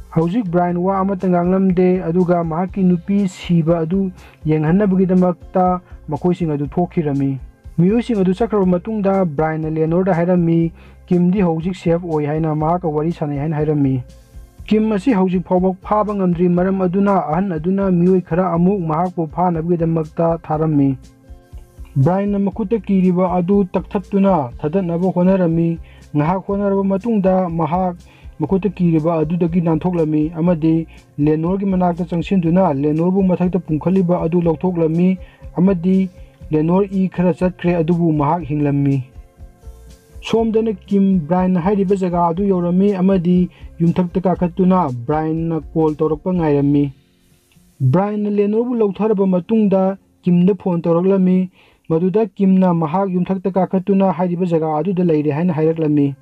ꯍꯧꯖꯤꯛ ꯕ꯭ꯔꯥꯏꯟ ꯋꯥ ꯑꯃꯠꯇ ꯉꯥꯡꯂꯝꯗꯦ, ꯑꯗꯨꯒ ꯃꯍꯥꯛꯀꯤ ꯅꯨꯄꯤ ꯁꯤꯕ ꯑꯗꯨ ꯌꯦꯡꯍꯟꯅꯕꯒꯤꯗꯃꯛꯇ ꯃꯈꯣꯏꯁꯤꯡ ꯑꯗꯨ ꯊꯣꯛꯈꯤꯔꯝꯃꯤ꯫ ꯃꯤꯑꯣꯏꯁꯤꯡ ꯑꯗꯨ ꯆꯠꯈ꯭ꯔꯕ ꯃꯇꯨꯡꯗ ꯕ꯭ꯔꯥꯏꯟꯅ ꯂꯦꯅꯣꯔꯗ ꯍꯥꯏꯔꯝꯃꯤ, "ꯀꯤꯝꯗꯤ ꯍꯧꯖꯤꯛ safe ꯑꯣꯏ" ꯍꯥꯏꯅ ꯃꯍꯥꯛꯀ ꯋꯥꯔꯤ ꯁꯥꯟꯅꯩ ꯍꯥꯏꯅ ꯍꯥꯏꯔꯝꯃꯤ꯫ ꯀꯤꯝ ꯑꯁꯤ ꯍꯧꯖꯤꯛ ꯐꯥꯎꯕ ꯐꯥꯕ ꯉꯝꯗ꯭ꯔꯤ, ꯃꯔꯝ ꯑꯗꯨꯅ ꯑꯍꯟ ꯑꯗꯨꯅ ꯃꯤꯑꯣꯏ ꯈꯔ ꯑꯃꯨꯛ ꯃꯍꯥꯛꯄꯨ ꯐꯥꯅꯕꯒꯤꯗꯃꯛꯇ ꯊꯥꯔꯝꯃꯤ꯫ ꯕ꯭ꯔꯥꯏꯟꯅ ꯃꯈꯨꯠꯇ ꯀꯤꯔꯤꯕ ꯑꯗꯨ ꯇꯛꯊꯠꯇꯨꯅ ꯊꯥꯗꯠꯅꯕ ꯍꯣꯠꯅꯔꯝꯃꯤ꯫ ꯉꯥꯏꯍꯥꯛ ꯍꯣꯠꯅꯔꯕ ꯃꯇꯨꯡꯗ ꯃꯍꯥꯛ ꯃꯈꯨꯠꯇ ꯀꯤꯔꯤꯕ ꯑꯗꯨꯗꯒꯤ ꯅꯥꯟꯊꯣꯛꯂꯝꯃꯤ ꯑꯃꯗꯤ ꯂꯦꯅꯣꯔꯒꯤ ꯃꯅꯥꯛꯇ ꯆꯪꯁꯤꯟꯗꯨꯅ ꯂꯦꯅꯣꯔꯕꯨ ꯃꯊꯛꯇ ꯄꯨꯝꯈꯠꯂꯤꯕ ꯑꯗꯨ ꯂꯧꯊꯣꯛꯂꯝꯃꯤ ꯑꯃꯗꯤ ꯂꯦꯅꯣꯔ ꯏ ꯈꯔ ꯆꯠꯈ꯭ꯔꯦ, ꯑꯗꯨꯕꯨ ꯃꯍꯥꯛ ꯍꯤꯡꯂꯝꯃꯤ꯫ ꯁꯣꯝꯗꯅ ꯀꯤꯝ ꯕ꯭ꯔꯥꯏꯟꯅ ꯍꯥꯏꯔꯤꯕ ꯖꯒꯥ ꯑꯗꯨ ꯌꯧꯔꯝꯃꯤ ꯑꯃꯗꯤ ꯌꯨꯝꯊꯛꯇ ꯀꯥꯈꯠꯇꯨꯅ ꯕ꯭ꯔꯥꯏꯟꯅ call ꯇꯧꯔꯛꯄ ꯉꯥꯏꯔꯝꯃꯤ꯫ ꯕ꯭ꯔꯥꯏꯟꯅ ꯂꯦꯅꯣꯔꯕꯨ ꯂꯧꯊꯔꯕ ꯃꯇꯨꯡꯗ ꯀꯤꯝꯗ phone ꯇꯧꯔꯛꯂꯝꯃꯤ꯫ ꯃꯗꯨꯗ ꯀꯤꯝꯅ ꯃꯍꯥꯛ ꯌꯨꯝꯊꯛꯇ ꯀꯥꯈꯠꯇꯨꯅ ꯍꯥꯏꯔꯤꯕ ꯖꯒꯥ ꯑꯗꯨꯗ ꯂꯩꯔꯦ ꯍꯥꯏꯅ ꯍꯥꯏꯔꯛꯂꯝꯃꯤ꯫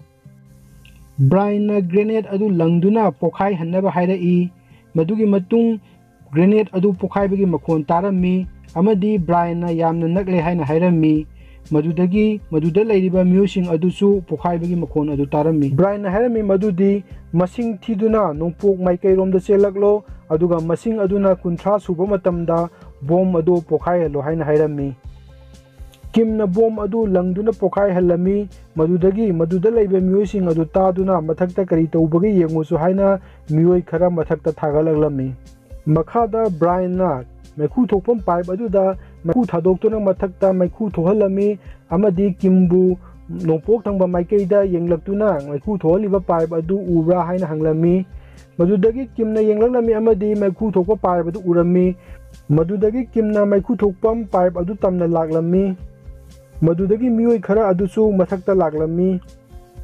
ꯕ꯭ꯔꯥꯏꯟꯅ grenade ꯑꯗꯨ ꯂꯪꯗꯨꯅ ꯄꯣꯈꯥꯏꯍꯟꯅꯕ ꯍꯥꯏꯔꯛꯏ꯫ ꯃꯗꯨꯒꯤ ꯃꯇꯨꯡ grenade ꯑꯗꯨ ꯄꯣꯈꯥꯏꯕꯒꯤ ꯃꯈꯣꯟ ꯇꯥꯔꯝꯃꯤ ꯑꯃꯗꯤ ꯕ꯭ꯔꯥꯏꯟꯅ ꯌꯥꯝꯅ ꯅꯛꯂꯦ ꯍꯥꯏꯅ ꯍꯥꯏꯔꯝꯃꯤ꯫ ꯃꯗꯨꯗꯒꯤ ꯃꯗꯨꯗ ꯂꯩꯔꯤꯕ ꯃꯤꯑꯣꯏꯁꯤꯡ ꯑꯗꯨꯁꯨ ꯄꯣꯈꯥꯏꯕꯒꯤ ꯃꯈꯣꯟ ꯑꯗꯨ ꯇꯥꯔꯝꯃꯤ꯫ ꯕ꯭ꯔꯥꯏꯟꯅ ꯍꯥꯏꯔꯝꯃꯤ ꯃꯗꯨꯗꯤ ꯃꯁꯤꯡ ꯊꯤꯗꯨꯅ ꯅꯣꯡꯄꯣꯛ ꯃꯥꯏꯀꯩꯔꯣꯝꯗ ꯆꯦꯜꯂꯛꯂꯣ, ꯑꯗꯨꯒ ꯃꯁꯤꯡ ꯑꯗꯨꯅ ꯀꯨꯟꯊ꯭ꯔꯥ ꯁꯨꯕ ꯃꯇꯝꯗ bomb ꯑꯗꯨ ꯄꯣꯈꯥꯏꯍꯜꯂꯣ ꯍꯥꯏꯅ ꯍꯥꯏꯔꯝꯃꯤ꯫ ꯀꯤꯝꯅ bomb ꯑꯗꯨ ꯂꯪꯗꯨꯅ ꯄꯣꯈꯥꯏꯍꯜꯂꯝꯃꯤ꯫ ꯃꯗꯨꯗꯒꯤ ꯃꯗꯨꯗ ꯂꯩꯕ ꯃꯤꯑꯣꯏꯁꯤꯡ ꯑꯗꯨ ꯇꯥꯗꯨꯅ ꯃꯊꯛꯇ ꯀꯔꯤ ꯇꯧꯕꯒꯦ ꯌꯦꯡꯉꯨꯁꯨ ꯍꯥꯏꯅ ꯃꯤꯑꯣꯏ ꯈꯔ ꯃꯊꯛꯇ ꯊꯥꯒꯠꯂꯛꯂꯝꯃꯤ꯫ ꯃꯈꯥꯗ ꯕ꯭ꯔꯥꯏꯟꯅ ꯃꯩꯈꯨ ꯊꯣꯛꯐꯝ pipe ꯑꯗꯨꯗ ꯃꯩꯈꯨ ꯊꯥꯗꯣꯛꯇꯨꯅ ꯃꯊꯛꯇ ꯃꯩꯈꯨ ꯊꯣꯛꯍꯜꯂꯝꯃꯤ ꯑꯃꯗꯤ ꯀꯤꯝꯕꯨ ꯅꯣꯡꯄꯣꯛ ꯊꯪꯕ ꯃꯥꯏꯀꯩꯗ ꯌꯦꯡꯂꯛꯇꯨꯅ ꯃꯩꯈꯨ ꯊꯣꯛꯍꯜꯂꯤꯕ pipe ꯑꯗꯨ ꯎꯕ꯭ꯔꯥ ꯍꯥꯏꯅ ꯍꯪꯂꯝꯃꯤ꯫ ꯃꯗꯨꯗꯒꯤ ꯀꯤꯝꯅ ꯌꯦꯡꯂꯛꯂꯝꯃꯤ ꯑꯃꯗꯤ ꯃꯩꯈꯨ ꯊꯣꯛꯄ pipe ꯑꯗꯨ ꯎꯔꯝꯃꯤ꯫ ꯃꯗꯨꯗꯒꯤ ꯀꯤꯝꯅ ꯃꯩꯈꯨ ꯊꯣꯛꯐꯝ pipe ꯑꯗꯨ ꯇꯝꯅ ꯂꯥꯛꯂꯝꯃꯤ꯫ ꯃꯗꯨꯗꯒꯤ ꯃꯤꯑꯣꯏ ꯈꯔ ꯑꯗꯨꯁꯨ ꯃꯊꯛꯇ ꯂꯥꯛꯂꯝꯃꯤ꯫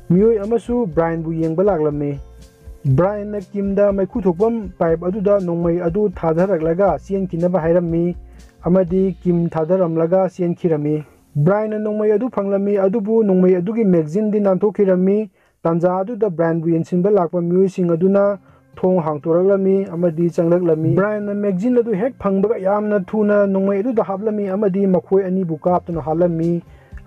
ꯃꯤꯑꯣꯏ ꯑꯃꯁꯨ ꯕ꯭ꯔꯥꯏꯟꯕꯨ ꯌꯦꯡꯕ ꯂꯥꯛꯂꯝꯃꯤ꯫ ꯕ꯭ꯔꯥꯏꯟꯅ ꯀꯤꯝꯗ ꯃꯩꯈꯨ ꯊꯣꯛꯐꯝ pipe ꯑꯗꯨꯗ ꯅꯣꯡꯃꯩ ꯑꯗꯨ ꯊꯥꯗꯔꯛꯂꯒ ꯆꯦꯟꯈꯤꯅꯕ ꯍꯥꯏꯔꯝꯃꯤ ꯑꯃꯗꯤ ꯀꯤꯝ ꯊꯥꯗꯔꯝꯂꯒ ꯆꯦꯟꯈꯤꯔꯝꯃꯤ꯫ ꯕ꯭ꯔꯥꯏꯟꯅ ꯅꯣꯡꯃꯩ ꯑꯗꯨ ꯐꯪꯂꯝꯃꯤ, ꯑꯗꯨꯕꯨ ꯅꯣꯡꯃꯩ ꯑꯗꯨꯒꯤ magazineꯗꯤ ꯅꯥꯟꯊꯣꯛꯈꯤꯔꯝꯃꯤ꯫ ꯇꯥꯟꯖꯥ ꯑꯗꯨꯗ ꯕ꯭ꯔꯥꯏꯟꯕꯨ ꯌꯦꯡꯁꯤꯟꯕ ꯂꯥꯛꯄ ꯃꯤꯑꯣꯏꯁꯤꯡ ꯑꯗꯨꯅ ꯊꯣꯡ ꯍꯥꯡꯇꯣꯔꯛꯂꯝꯃꯤ ꯑꯃꯗꯤ ꯆꯪꯂꯛꯂꯝꯃꯤ꯫ ꯕ꯭ꯔꯥꯏꯟꯅ ꯃꯦꯒꯥꯖꯤꯟ ꯑꯗꯨ ꯍꯦꯛ ꯐꯪꯕꯒ ꯌꯥꯝꯅ ꯊꯨꯅ ꯅꯣꯡꯃꯩ ꯑꯗꯨꯗ ꯍꯥꯞꯂꯝꯃꯤ ꯑꯃꯗꯤ ꯃꯈꯣꯏ ꯑꯅꯤꯕꯨ ꯀꯥꯞꯇꯨꯅ ꯍꯥꯠꯂꯝꯃꯤ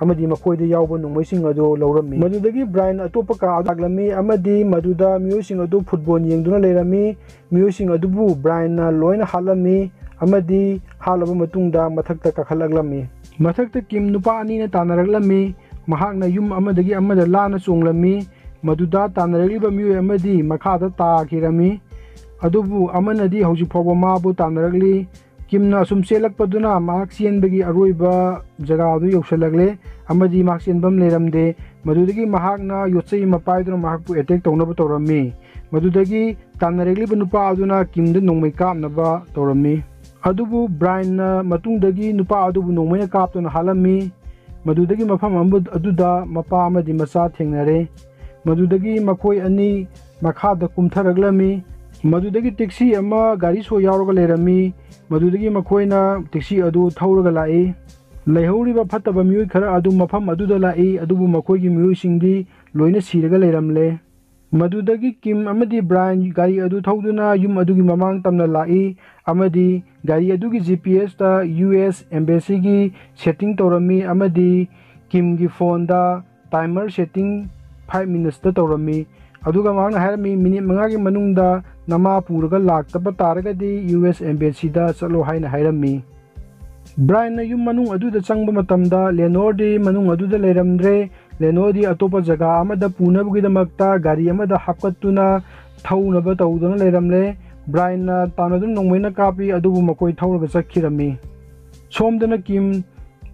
ꯑꯃꯗꯤ ꯃꯈꯣꯏꯗ ꯌꯥꯎꯕ ꯅꯣꯡꯃꯩꯁꯤꯡ ꯑꯗꯨ ꯂꯧꯔꯝꯃꯤ꯫ ꯃꯗꯨꯗꯒꯤ ꯕ꯭ꯔꯥꯏꯟ ꯑꯇꯣꯞꯄ ꯀꯥ ꯑꯗꯨ ꯂꯥꯛꯂꯝꯃꯤ ꯑꯃꯗꯤ ꯃꯗꯨꯗ ꯃꯤꯑꯣꯏꯁꯤꯡ ꯑꯗꯨ ꯐꯨꯠꯕꯣꯜ ꯌꯦꯡꯗꯨꯅ ꯂꯩꯔꯝꯃꯤ꯫ ꯃꯤꯑꯣꯏꯁꯤꯡ ꯑꯗꯨꯕꯨ ꯕ꯭ꯔꯥꯏꯟꯅ ꯂꯣꯏꯅ ꯍꯥꯠꯂꯝꯃꯤ ꯑꯃꯗꯤ ꯍꯥꯠꯂꯕ ꯃꯇꯨꯡꯗ ꯃꯊꯛꯇ ꯀꯥꯈꯠꯂꯛꯂꯝꯃꯤ꯫ ꯃꯊꯛꯇ ꯀꯤꯝ ꯅꯨꯄꯥ ꯑꯅꯤꯅ ꯇꯥꯟꯅꯔꯛꯂꯝꯃꯤ꯫ ꯃꯍꯥꯛꯅ ꯌꯨꯝ ꯑꯃꯗꯒꯤ ꯑꯃꯗ ꯂꯥꯟꯅ ꯆꯣꯡꯂꯝꯃꯤ꯫ ꯃꯗꯨꯗ ꯇꯥꯟꯅꯔꯛꯂꯤꯕ ꯃꯤꯑꯣꯏ ꯑꯃꯗꯤ ꯃꯈꯥꯗ ꯇꯥꯈꯤꯔꯝꯃꯤ꯫ ꯑꯗꯨꯕꯨ ꯑꯃꯅꯗꯤ ꯍꯧꯖꯤꯛ ꯐꯥꯎꯕ ꯃꯥꯕꯨ ꯇꯥꯟꯅꯔꯛꯂꯤ꯫ ꯀꯤꯝꯅ ꯑꯁꯨꯝ ꯆꯦꯜꯂꯛꯄꯗꯨꯅ ꯃꯍꯥꯛ ꯆꯦꯟꯕꯒꯤ ꯑꯔꯣꯏꯕ ꯖꯒꯥ ꯑꯗꯨ ꯌꯧꯁꯤꯜꯂꯛꯂꯦ ꯑꯃꯗꯤ ꯃꯍꯥꯛ ꯆꯦꯟꯐꯝ ꯂꯩꯔꯝꯗꯦ꯫ ꯃꯗꯨꯗꯒꯤ ꯃꯍꯥꯛꯅ ꯌꯣꯠꯆꯩ ꯑꯃ ꯄꯥꯏꯗꯨꯅ ꯃꯍꯥꯛꯄꯨ ꯑꯦꯇꯦꯛ ꯇꯧꯅꯕ ꯇꯧꯔꯝꯃꯤ꯫ ꯃꯗꯨꯗꯒꯤ ꯇꯥꯟꯅꯔꯛꯂꯤꯕ ꯅꯨꯄꯥ ꯑꯗꯨꯅ ꯀꯤꯝꯗ ꯅꯣꯡꯃꯩ ꯀꯥꯞꯅꯕ ꯇꯧꯔꯝꯃꯤ꯫ ꯑꯗꯨꯕꯨ ꯕ꯭ꯔꯥꯏꯟꯅ ꯃꯇꯨꯡꯗꯒꯤ ꯅꯨꯄꯥ ꯑꯗꯨꯕꯨ ꯅꯣꯡꯃꯩꯅ ꯀꯥꯞꯇꯨꯅ ꯍꯥꯠꯂꯝꯃꯤ꯫ ꯃꯗꯨꯗꯒꯤ ꯃꯐꯝ ꯑꯃ-, ꯑꯗꯨꯗ ꯃꯄꯥ ꯑꯃꯗꯤ ꯃꯆꯥ ꯊꯦꯡꯅꯔꯦ꯫ ꯃꯗꯨꯗꯒꯤ ꯃꯈꯣꯏ ꯑꯅꯤ ꯃꯈꯥꯗ ꯀꯨꯝꯊꯔꯛꯂꯝꯃꯤ꯫ ꯃꯗꯨꯗꯒꯤ ꯇꯦꯛꯁꯤ ꯑꯃ ꯒꯥꯔꯤ ꯁꯣ ꯌꯥꯎꯔꯒ ꯂꯩꯔꯝꯃꯤ꯫ ꯃꯗꯨꯗꯒꯤ ꯃꯈꯣꯏꯅ ꯇꯦꯛꯁꯤ ꯑꯗꯨ ꯊꯧꯔꯒ ꯂꯥꯛꯏ꯫ ꯂꯩꯍꯧꯔꯤꯕ ꯐꯠꯇꯕ ꯃꯤꯑꯣꯏ ꯈꯔ ꯑꯗꯨ ꯃꯐꯝ ꯑꯗꯨꯗ ꯂꯥꯛꯏ, ꯑꯗꯨꯕꯨ ꯃꯈꯣꯏꯒꯤ ꯃꯤꯑꯣꯏꯁꯤꯡꯗꯤ ꯂꯣꯏꯅ ꯁꯤꯔꯒ ꯂꯩꯔꯝꯂꯦ꯫ ꯃꯗꯨꯗꯒꯤ ꯀꯤꯝ ꯑꯃꯗꯤ ꯕ꯭ꯔꯥꯏꯟ ꯒꯥꯔꯤ ꯑꯗꯨ ꯊꯧꯗꯨꯅ ꯌꯨꯝ ꯑꯗꯨꯒꯤ ꯃꯃꯥꯡ ꯇꯝꯅ ꯂꯥꯛꯏ ꯑꯃꯗꯤ ꯒꯥꯔꯤ ꯑꯗꯨꯒꯤ G P S ꯇ U S Embassy ꯒꯤ setting ꯇꯧꯔꯝꯃꯤ ꯑꯃꯗꯤ ꯀꯤꯝꯒꯤ ꯐꯣꯟꯗ timer setting five minutes ꯇ ꯇꯧꯔꯝꯃꯤ꯫ ꯑꯗꯨꯒ ꯃꯍꯥꯛꯅ ꯍꯥꯏꯔꯝꯃꯤ, "ꯃꯤꯅꯤꯠ ꯃꯉꯥꯒꯤ ꯃꯅꯨꯡꯗ ꯅꯃꯥ ꯄꯨꯔꯒ ꯂꯥꯛꯇꯕ ꯇꯥꯔꯒꯗꯤ U S Embassy ꯗ ꯆꯠꯂꯣ" ꯍꯥꯏꯅ ꯍꯥꯏꯔꯝꯃꯤ꯫ ꯕ꯭ꯔꯥꯏꯟꯅ ꯌꯨꯝ ꯃꯅꯨꯡ ꯑꯗꯨꯗ ꯆꯪꯕ ꯃꯇꯝꯗ ꯂꯦꯅꯣꯔꯗꯤ ꯃꯅꯨꯡ ꯑꯗꯨꯗ ꯂꯩꯔꯝꯗ꯭ꯔꯦ꯫ ꯂꯦꯅꯣꯔꯗꯤ ꯑꯇꯣꯞꯄ ꯖꯒꯥ ꯑꯃꯗ ꯄꯨꯅꯕꯒꯤꯗꯃꯛꯇ ꯒꯥꯔꯤ ꯑꯃꯗ ꯍꯥꯞꯀꯠꯇꯨꯅ ꯊꯧꯅꯕ ꯇꯧꯗꯨꯅ ꯂꯩꯔꯝꯂꯦ꯫ ꯕ꯭ꯔꯥꯏꯟꯅ ꯇꯥꯟꯅꯗꯨꯅ ꯅꯣꯡꯃꯩꯅ ꯀꯥꯞꯄꯤ, ꯑꯗꯨꯕꯨ ꯃꯈꯣꯏ ꯊꯧꯔꯒ ꯆꯠꯈꯤꯔꯝꯃꯤ꯫ ꯁꯣꯝꯗꯅ ꯀꯤꯝ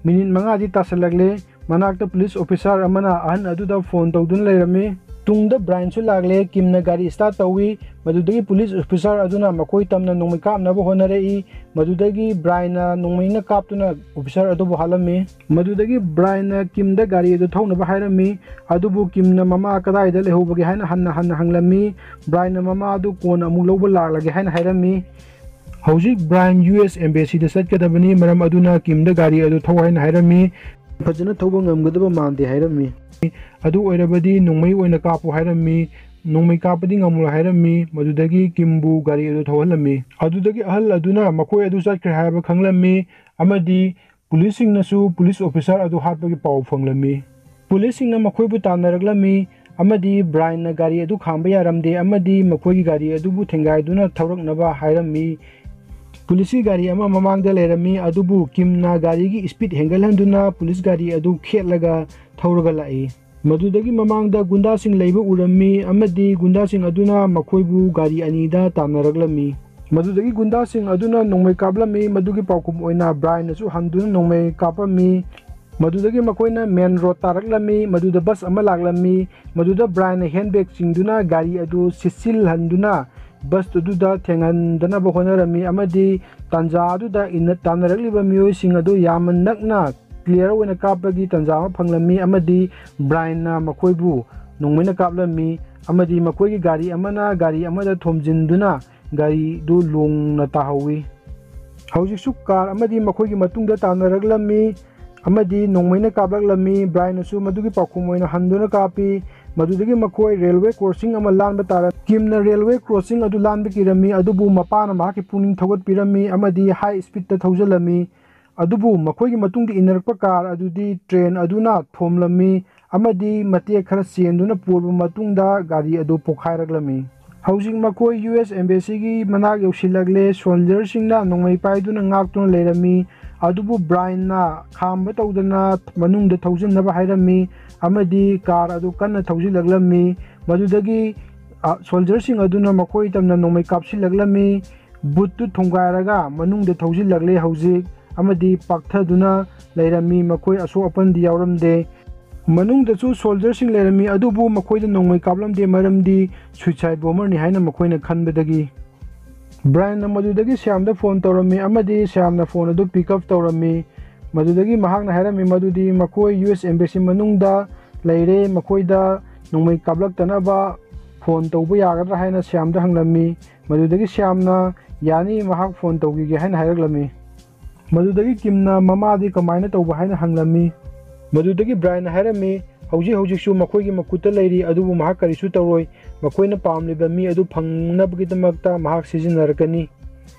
ꯃꯤꯅꯤꯠ ꯃꯉꯥꯗꯤ ꯇꯥꯁꯜꯂꯛꯂꯦ꯫ ꯃꯅꯥꯛꯇ ꯄꯨꯂꯤꯁ ꯑꯣꯐꯤꯁꯥꯔ ꯑꯃꯅ ꯑꯍꯟ ꯑꯗꯨꯗ ꯐꯣꯟ ꯇꯧꯗꯨꯅ ꯂꯩꯔꯝꯃꯤ꯫ ꯇꯨꯡꯗ ꯕ꯭ꯔꯥꯏꯟꯁꯨ ꯂꯥꯛꯂꯦ꯫ ꯀꯤꯝꯅ ꯒꯥꯔꯤ start ꯇꯧꯏ꯫ ꯃꯗꯨꯗꯒꯤ ꯄꯨꯂꯤꯁ ꯑꯣꯐꯤꯁꯥꯔ ꯑꯗꯨꯅ ꯃꯈꯣꯏ ꯇꯝꯅ ꯅꯣꯡꯃꯩ ꯀꯥꯞꯅꯕ ꯍꯣꯠꯅꯔꯛꯏ꯫ ꯃꯗꯨꯗꯒꯤ ꯕ꯭ꯔꯥꯏꯟꯅ ꯅꯣꯡꯃꯩꯅ ꯀꯥꯞꯇꯨꯅ ꯑꯣꯐꯤꯁꯥꯔ ꯑꯗꯨꯕꯨ ꯍꯥꯠꯂꯝꯃꯤ꯫ ꯃꯗꯨꯗꯒꯤ ꯕ꯭ꯔꯥꯏꯟꯅ ꯀꯤꯝꯗ ꯒꯥꯔꯤ ꯑꯗꯨ ꯊꯧꯅꯕ ꯍꯥꯏꯔꯝꯃꯤ꯫ ꯑꯗꯨꯕꯨ ꯀꯤꯝꯅ ꯃꯃꯥ ꯀꯗꯥꯏꯗ ꯂꯩꯍꯧꯕꯒꯦ ꯍꯥꯏꯅ ꯍꯟꯅ ꯍꯟꯅ ꯍꯪꯂꯝꯃꯤ꯫ ꯕ꯭ꯔꯥꯏꯟꯅ ꯃꯃꯥ ꯑꯗꯨ ꯀꯣꯟꯅ ꯑꯃꯨꯛ ꯂꯧꯕ ꯂꯥꯛꯂꯒꯦ ꯍꯥꯏꯅ ꯍꯥꯏꯔꯝꯃꯤ꯫ ꯍꯧꯖꯤꯛ ꯕ꯭ꯔꯥꯏꯟ U S Embassy ꯗ ꯆꯠꯀꯗꯕꯅꯤ, ꯃꯔꯝ ꯑꯗꯨꯅ ꯀꯤꯝꯗ ꯒꯥꯔꯤ ꯑꯗꯨ ꯊꯧ ꯍꯥꯏꯅ ꯍꯥꯏꯔꯝꯃꯤ꯫ ꯐꯖꯅ ꯊꯧꯕ ꯉꯝꯒꯗꯕ ꯃꯥꯟꯗꯦ ꯍꯥꯏꯔꯝꯃꯤ꯫ ꯑꯗꯨ ꯑꯣꯏꯔꯕꯗꯤ ꯅꯣꯡꯃꯩ ꯑꯣꯏꯅ ꯀꯥꯞꯄꯨ ꯍꯥꯏꯔꯝꯃꯤ꯫ ꯅꯣꯡꯃꯩ ꯀꯥꯞꯄꯗꯤ ꯉꯝꯃꯣꯏ ꯍꯥꯏꯔꯝꯃꯤ꯫ ꯃꯗꯨꯗꯒꯤ ꯀꯤꯝꯕꯨ ꯒꯥꯔꯤ ꯑꯗꯨ ꯊꯧꯍꯜꯂꯝꯃꯤ꯫ ꯑꯗꯨꯗꯒꯤ ꯑꯍꯜ ꯑꯗꯨꯅ ꯃꯈꯣꯏ ꯑꯗꯨ ꯆꯠꯈ꯭ꯔꯦ ꯍꯥꯏꯕ ꯈꯪꯂꯝꯃꯤ ꯑꯃꯗꯤ ꯄꯨꯂꯤꯁꯁꯤꯡꯅꯁꯨ ꯄꯨꯂꯤꯁ ꯑꯣꯐꯤꯁꯥꯔ ꯑꯗꯨ ꯍꯥꯠꯄꯒꯤ ꯄꯥꯎ ꯐꯪꯂꯝꯃꯤ꯫ ꯄꯨꯂꯤꯁꯁꯤꯡꯅ ꯃꯈꯣꯏꯕꯨ ꯇꯥꯟꯅꯔꯛꯂꯝꯃꯤ ꯑꯃꯗꯤ ꯕ꯭ꯔꯥꯏꯟꯅ ꯒꯥꯔꯤ ꯑꯗꯨ ꯈꯥꯝꯕ ꯌꯥꯔꯝꯗꯦ ꯑꯃꯗꯤ ꯃꯈꯣꯏꯒꯤ ꯒꯥꯔꯤ ꯑꯗꯨꯕꯨ ꯊꯦꯡꯒꯥꯏꯗꯨꯅ ꯊꯧꯔꯛꯅꯕ ꯍꯥꯏꯔꯝꯃꯤ꯫ ꯄꯨꯂꯤꯁꯀꯤ ꯒꯥꯔꯤ ꯑꯃ ꯃꯃꯥꯡꯗ ꯂꯩꯔꯝꯃꯤ, ꯑꯗꯨꯕꯨ ꯀꯤꯝꯅ ꯒꯥꯔꯤꯒꯤ ꯁ꯭ꯄꯤꯗ ꯍꯦꯟꯒꯠꯍꯟꯗꯨꯅ ꯄꯨꯂꯤꯁ ꯒꯥꯔꯤ ꯑꯗꯨ ꯈꯦꯠꯂꯒ ꯊꯧꯔꯒ ꯂꯥꯛꯏ꯫ ꯃꯗꯨꯗꯒꯤ ꯃꯃꯥꯡꯗ ꯒꯨꯟꯗꯥꯁꯤꯡ ꯂꯩꯕ ꯎꯔꯝꯃꯤ ꯑꯃꯗꯤ ꯒꯨꯟꯗꯥꯁꯤꯡ ꯑꯗꯨꯅ ꯃꯈꯣꯏꯕꯨ ꯒꯥꯔꯤ ꯑꯅꯤꯗ ꯇꯥꯟꯅꯔꯛꯂꯝꯃꯤ꯫ ꯃꯗꯨꯗꯒꯤ ꯒꯨꯟꯗꯥꯁꯤꯡ ꯑꯗꯨꯅ ꯅꯣꯡꯃꯩ ꯀꯥꯞꯂꯝꯃꯤ꯫ ꯃꯗꯨꯒꯤ ꯄꯥꯎꯈꯨꯝ ꯑꯣꯏꯅ ꯕ꯭ꯔꯥꯏꯟꯅꯁꯨ ꯍꯟꯗꯨꯅ ꯅꯣꯡꯃꯩ ꯀꯥꯞꯄꯝꯃꯤ꯫ ꯃꯗꯨꯗꯒꯤ ꯃꯈꯣꯏꯅ ꯃꯦꯟ ꯔꯣꯗ ꯇꯥꯔꯛꯂꯝꯃꯤ꯫ ꯃꯗꯨꯗ ꯕꯁ ꯑꯃ ꯂꯥꯛꯂꯝꯃꯤ꯫ ꯃꯗꯨꯗ ꯕ꯭ꯔꯥꯏꯟꯅ ꯍꯦꯟꯕꯦꯒ ꯆꯤꯡꯗꯨꯅ ꯒꯥꯔꯤ ꯑꯗꯨ ꯁꯤꯠꯆꯤꯜꯍꯟꯗꯨꯅ ꯕꯁ ꯑꯗꯨꯗ ꯊꯦꯡꯍꯟꯗꯅꯕ ꯍꯣꯠꯅꯔꯝꯃꯤ ꯑꯃꯗꯤ ꯇꯥꯟꯖꯥ ꯑꯗꯨꯗ ꯏꯟꯅ-, ꯇꯥꯟꯅꯔꯛꯂꯤꯕ ꯃꯤꯑꯣꯏꯁꯤꯡ ꯑꯗꯨ ꯌꯥꯝꯅ ꯅꯛꯅ ꯀ꯭ꯂꯤꯌꯥꯔ ꯑꯣꯏꯅ ꯀꯥꯞꯄꯒꯤ ꯇꯥꯟꯖꯥ ꯑꯃ ꯐꯪꯂꯝꯃꯤ ꯑꯃꯗꯤ ꯕ꯭ꯔꯥꯏꯟꯅ ꯃꯈꯣꯏꯕꯨ ꯅꯣꯡꯃꯩꯅ ꯀꯥꯞꯂꯝꯃꯤ ꯑꯃꯗꯤ ꯃꯈꯣꯏꯒꯤ ꯒꯥꯔꯤ ꯑꯃꯅ ꯒꯥꯔꯤ ꯑꯃꯗ ꯊꯣꯝꯖꯤꯟꯗꯨꯅ ꯒꯥꯔꯤꯗꯨ ꯂꯣꯡꯅ ꯇꯥꯍꯧꯏ꯫ ꯍꯧꯖꯤꯛꯁꯨ ꯀꯥꯔ ꯑꯃꯗꯤ ꯃꯈꯣꯏꯒꯤ ꯃꯇꯨꯡꯗ ꯇꯥꯟꯅꯔꯛꯂꯝꯃꯤ ꯑꯃꯗꯤ ꯅꯣꯡꯃꯩꯅ ꯀꯥꯞꯂꯛꯂꯝꯃꯤ꯫ ꯕ꯭ꯔꯥꯏꯟꯅꯁꯨ ꯃꯗꯨꯒꯤ ꯄꯥꯎꯈꯨꯝ ꯑꯣꯏꯅ ꯍꯟꯗꯨꯅ ꯀꯥꯞꯄꯤ꯫ ꯃꯗꯨꯗꯒꯤ ꯃꯈꯣꯏ ꯔꯦꯜꯋꯦ ꯀ꯭ꯔꯣꯁꯤꯡ ꯑꯃ ꯂꯥꯟꯕ ꯇꯥꯔꯝꯃꯤ꯫ ꯀꯤꯝꯅ ꯔꯦꯜꯋꯦ ꯀ꯭ꯔꯣꯁꯤꯡ ꯑꯗꯨ ꯂꯥꯟꯕ ꯀꯤꯔꯝꯃꯤ, ꯑꯗꯨꯕꯨ ꯃꯄꯥꯅ ꯃꯍꯥꯛꯀꯤ ꯄꯨꯛꯅꯤꯡ ꯊꯧꯒꯠꯄꯤꯔꯝꯃꯤ ꯑꯃꯗꯤ ꯍꯥꯏ ꯁ꯭ꯄꯤꯗꯇ ꯊꯧꯖꯤꯜꯂꯝꯃꯤ꯫ ꯑꯗꯨꯕꯨ ꯃꯈꯣꯏꯒꯤ ꯃꯇꯨꯡꯗ ꯏꯟꯅꯔꯛꯄ ꯀꯥꯔ ꯑꯗꯨꯗꯤ ꯇ꯭ꯔꯦꯟ ꯑꯗꯨꯅ ꯊꯣꯝꯂꯝꯃꯤ ꯑꯃꯗꯤ ꯃꯇꯦꯛ ꯈꯔ ꯆꯦꯟꯗꯨꯅ ꯄꯨꯔꯕ ꯃꯇꯨꯡꯗ ꯒꯥꯔꯤ ꯑꯗꯨ ꯄꯣꯈꯥꯏꯔꯛꯂꯝꯃꯤ꯫ ꯍꯧꯖꯤꯛ ꯃꯈꯣꯏ ꯌꯨ ꯑꯦꯁ ꯑꯦꯝꯕꯦꯁꯤꯒꯤ ꯃꯅꯥꯛ ꯌꯧꯁꯤꯜꯂꯛꯂꯦ꯫ ꯁꯣꯜꯖꯔꯁꯤꯡꯅ ꯅꯣꯡꯃꯩ ꯄꯥꯏꯗꯨꯅ ꯉꯥꯛꯇꯨꯅ ꯂꯩꯔꯝꯃꯤ, ꯑꯗꯨꯕꯨ ꯕ꯭ꯔꯥꯏꯟꯅ ꯈꯥꯝꯕ ꯇꯧꯗꯅ ꯃꯅꯨꯡꯗ ꯊꯧꯖꯤꯟꯅꯕ ꯍꯥꯏꯔꯝꯃꯤ ꯑꯃꯗꯤ ꯀꯥꯔ ꯑꯗꯨ ꯀꯟꯅ ꯊꯧꯖꯤꯜꯂꯛꯂꯝꯃꯤ꯫ ꯃꯗꯨꯗꯒꯤ, ꯑ, ꯁꯣꯜꯖꯔꯁꯤꯡ ꯑꯗꯨꯅ ꯃꯈꯣꯏ ꯇꯝꯅ ꯅꯣꯡꯃꯩ ꯀꯥꯞꯁꯤꯜꯂꯛꯂꯝꯃꯤ꯫ ꯕꯨꯠꯇꯨ ꯊꯣꯡꯒꯥꯏꯔꯒ ꯃꯅꯨꯡꯗ ꯊꯧꯖꯤꯜꯂꯛꯂꯦ ꯍꯧꯖꯤꯛ ꯑꯃꯗꯤ ꯄꯥꯛꯊꯗꯨꯅ ꯂꯩꯔꯝꯃꯤ꯫ ꯃꯈꯣꯏ ꯑꯁꯣꯛ ꯑꯄꯟꯗꯤ ꯌꯥꯎꯔꯝꯗꯦ꯫ ꯃꯅꯨꯡꯗꯁꯨ ꯁꯣꯜꯖꯔꯁꯤꯡ ꯂꯩꯔꯝꯃꯤ, ꯑꯗꯨꯕꯨ ꯃꯈꯣꯏꯗ ꯅꯣꯡꯃꯩ ꯀꯥꯞꯂꯝꯗꯦ, ꯃꯔꯝꯗꯤ ꯁꯨꯏꯁꯥꯏꯗ ꯕꯣꯝꯕꯔꯅꯤ ꯍꯥꯏꯅ ꯃꯈꯣꯏꯅ ꯈꯟꯕꯗꯒꯤ꯫ ꯕ꯭ꯔꯥꯏꯟꯅ ꯃꯗꯨꯗꯒꯤ ꯁ꯭ꯌꯥꯝꯗ ꯐꯣꯟ ꯇꯧꯔꯝꯃꯤ ꯑꯃꯗꯤ ꯁ꯭ꯌꯥꯝꯅ ꯐꯣꯟ ꯑꯗꯨ ꯄꯤꯛ ꯑꯞ ꯇꯧꯔꯝꯃꯤ꯫ ꯃꯗꯨꯗꯒꯤ ꯃꯍꯥꯛꯅ ꯍꯥꯏꯔꯝꯃꯤ ꯃꯗꯨꯗꯤ ꯃꯈꯣꯏ ꯌꯨ ꯑꯦꯁ ꯑꯦꯝꯕꯦꯁꯤ ꯃꯅꯨꯡꯗ ꯂꯩꯔꯦ, ꯃꯈꯣꯏꯗ ꯅꯣꯡꯃꯩ ꯀꯥꯞꯂꯛꯇꯅꯕ ꯐꯣꯟ ꯇꯧꯕ ꯌꯥꯒꯗ꯭ꯔꯥ ꯍꯥꯏꯅ ꯁ꯭ꯌꯥꯝꯗ ꯍꯪꯂꯝꯃꯤ꯫ ꯃꯗꯨꯗꯒꯤ ꯁ꯭ꯌꯥꯝꯅ ꯌꯥꯅꯤ, ꯃꯍꯥꯛ ꯐꯣꯟ ꯇꯧꯈꯤꯒꯦ ꯍꯥꯏꯅ ꯍꯥꯏꯔꯛꯂꯝꯃꯤ꯫ ꯃꯗꯨꯗꯒꯤ ꯀꯤꯝꯅ ꯃꯃꯥꯗꯤ ꯀꯃꯥꯏꯅ ꯇꯧꯕ ꯍꯥꯏꯅ ꯍꯪꯂꯝꯃꯤ꯫ ꯃꯗꯨꯗꯒꯤ ꯕ꯭ꯔꯥꯏꯟꯅ ꯍꯥꯏꯔꯝꯃꯤ, ꯍꯧꯖꯤꯛ ꯍꯧꯖꯤꯛꯁꯨ ꯃꯈꯣꯏꯒꯤ ꯃꯈꯨꯠꯇ ꯂꯩꯔꯤ, ꯑꯗꯨꯕꯨ ꯃꯍꯥꯛ ꯀꯔꯤꯁꯨ ꯇꯧꯔꯣꯏ꯫ ꯃꯈꯣꯏꯅ ꯄꯥꯝꯂꯤꯕ ꯃꯤ ꯑꯗꯨ ꯐꯪꯅꯕꯒꯤꯗꯃꯛꯇ ꯃꯍꯥꯛ ꯁꯤꯖꯤꯟꯅꯔꯛꯀꯅꯤ꯫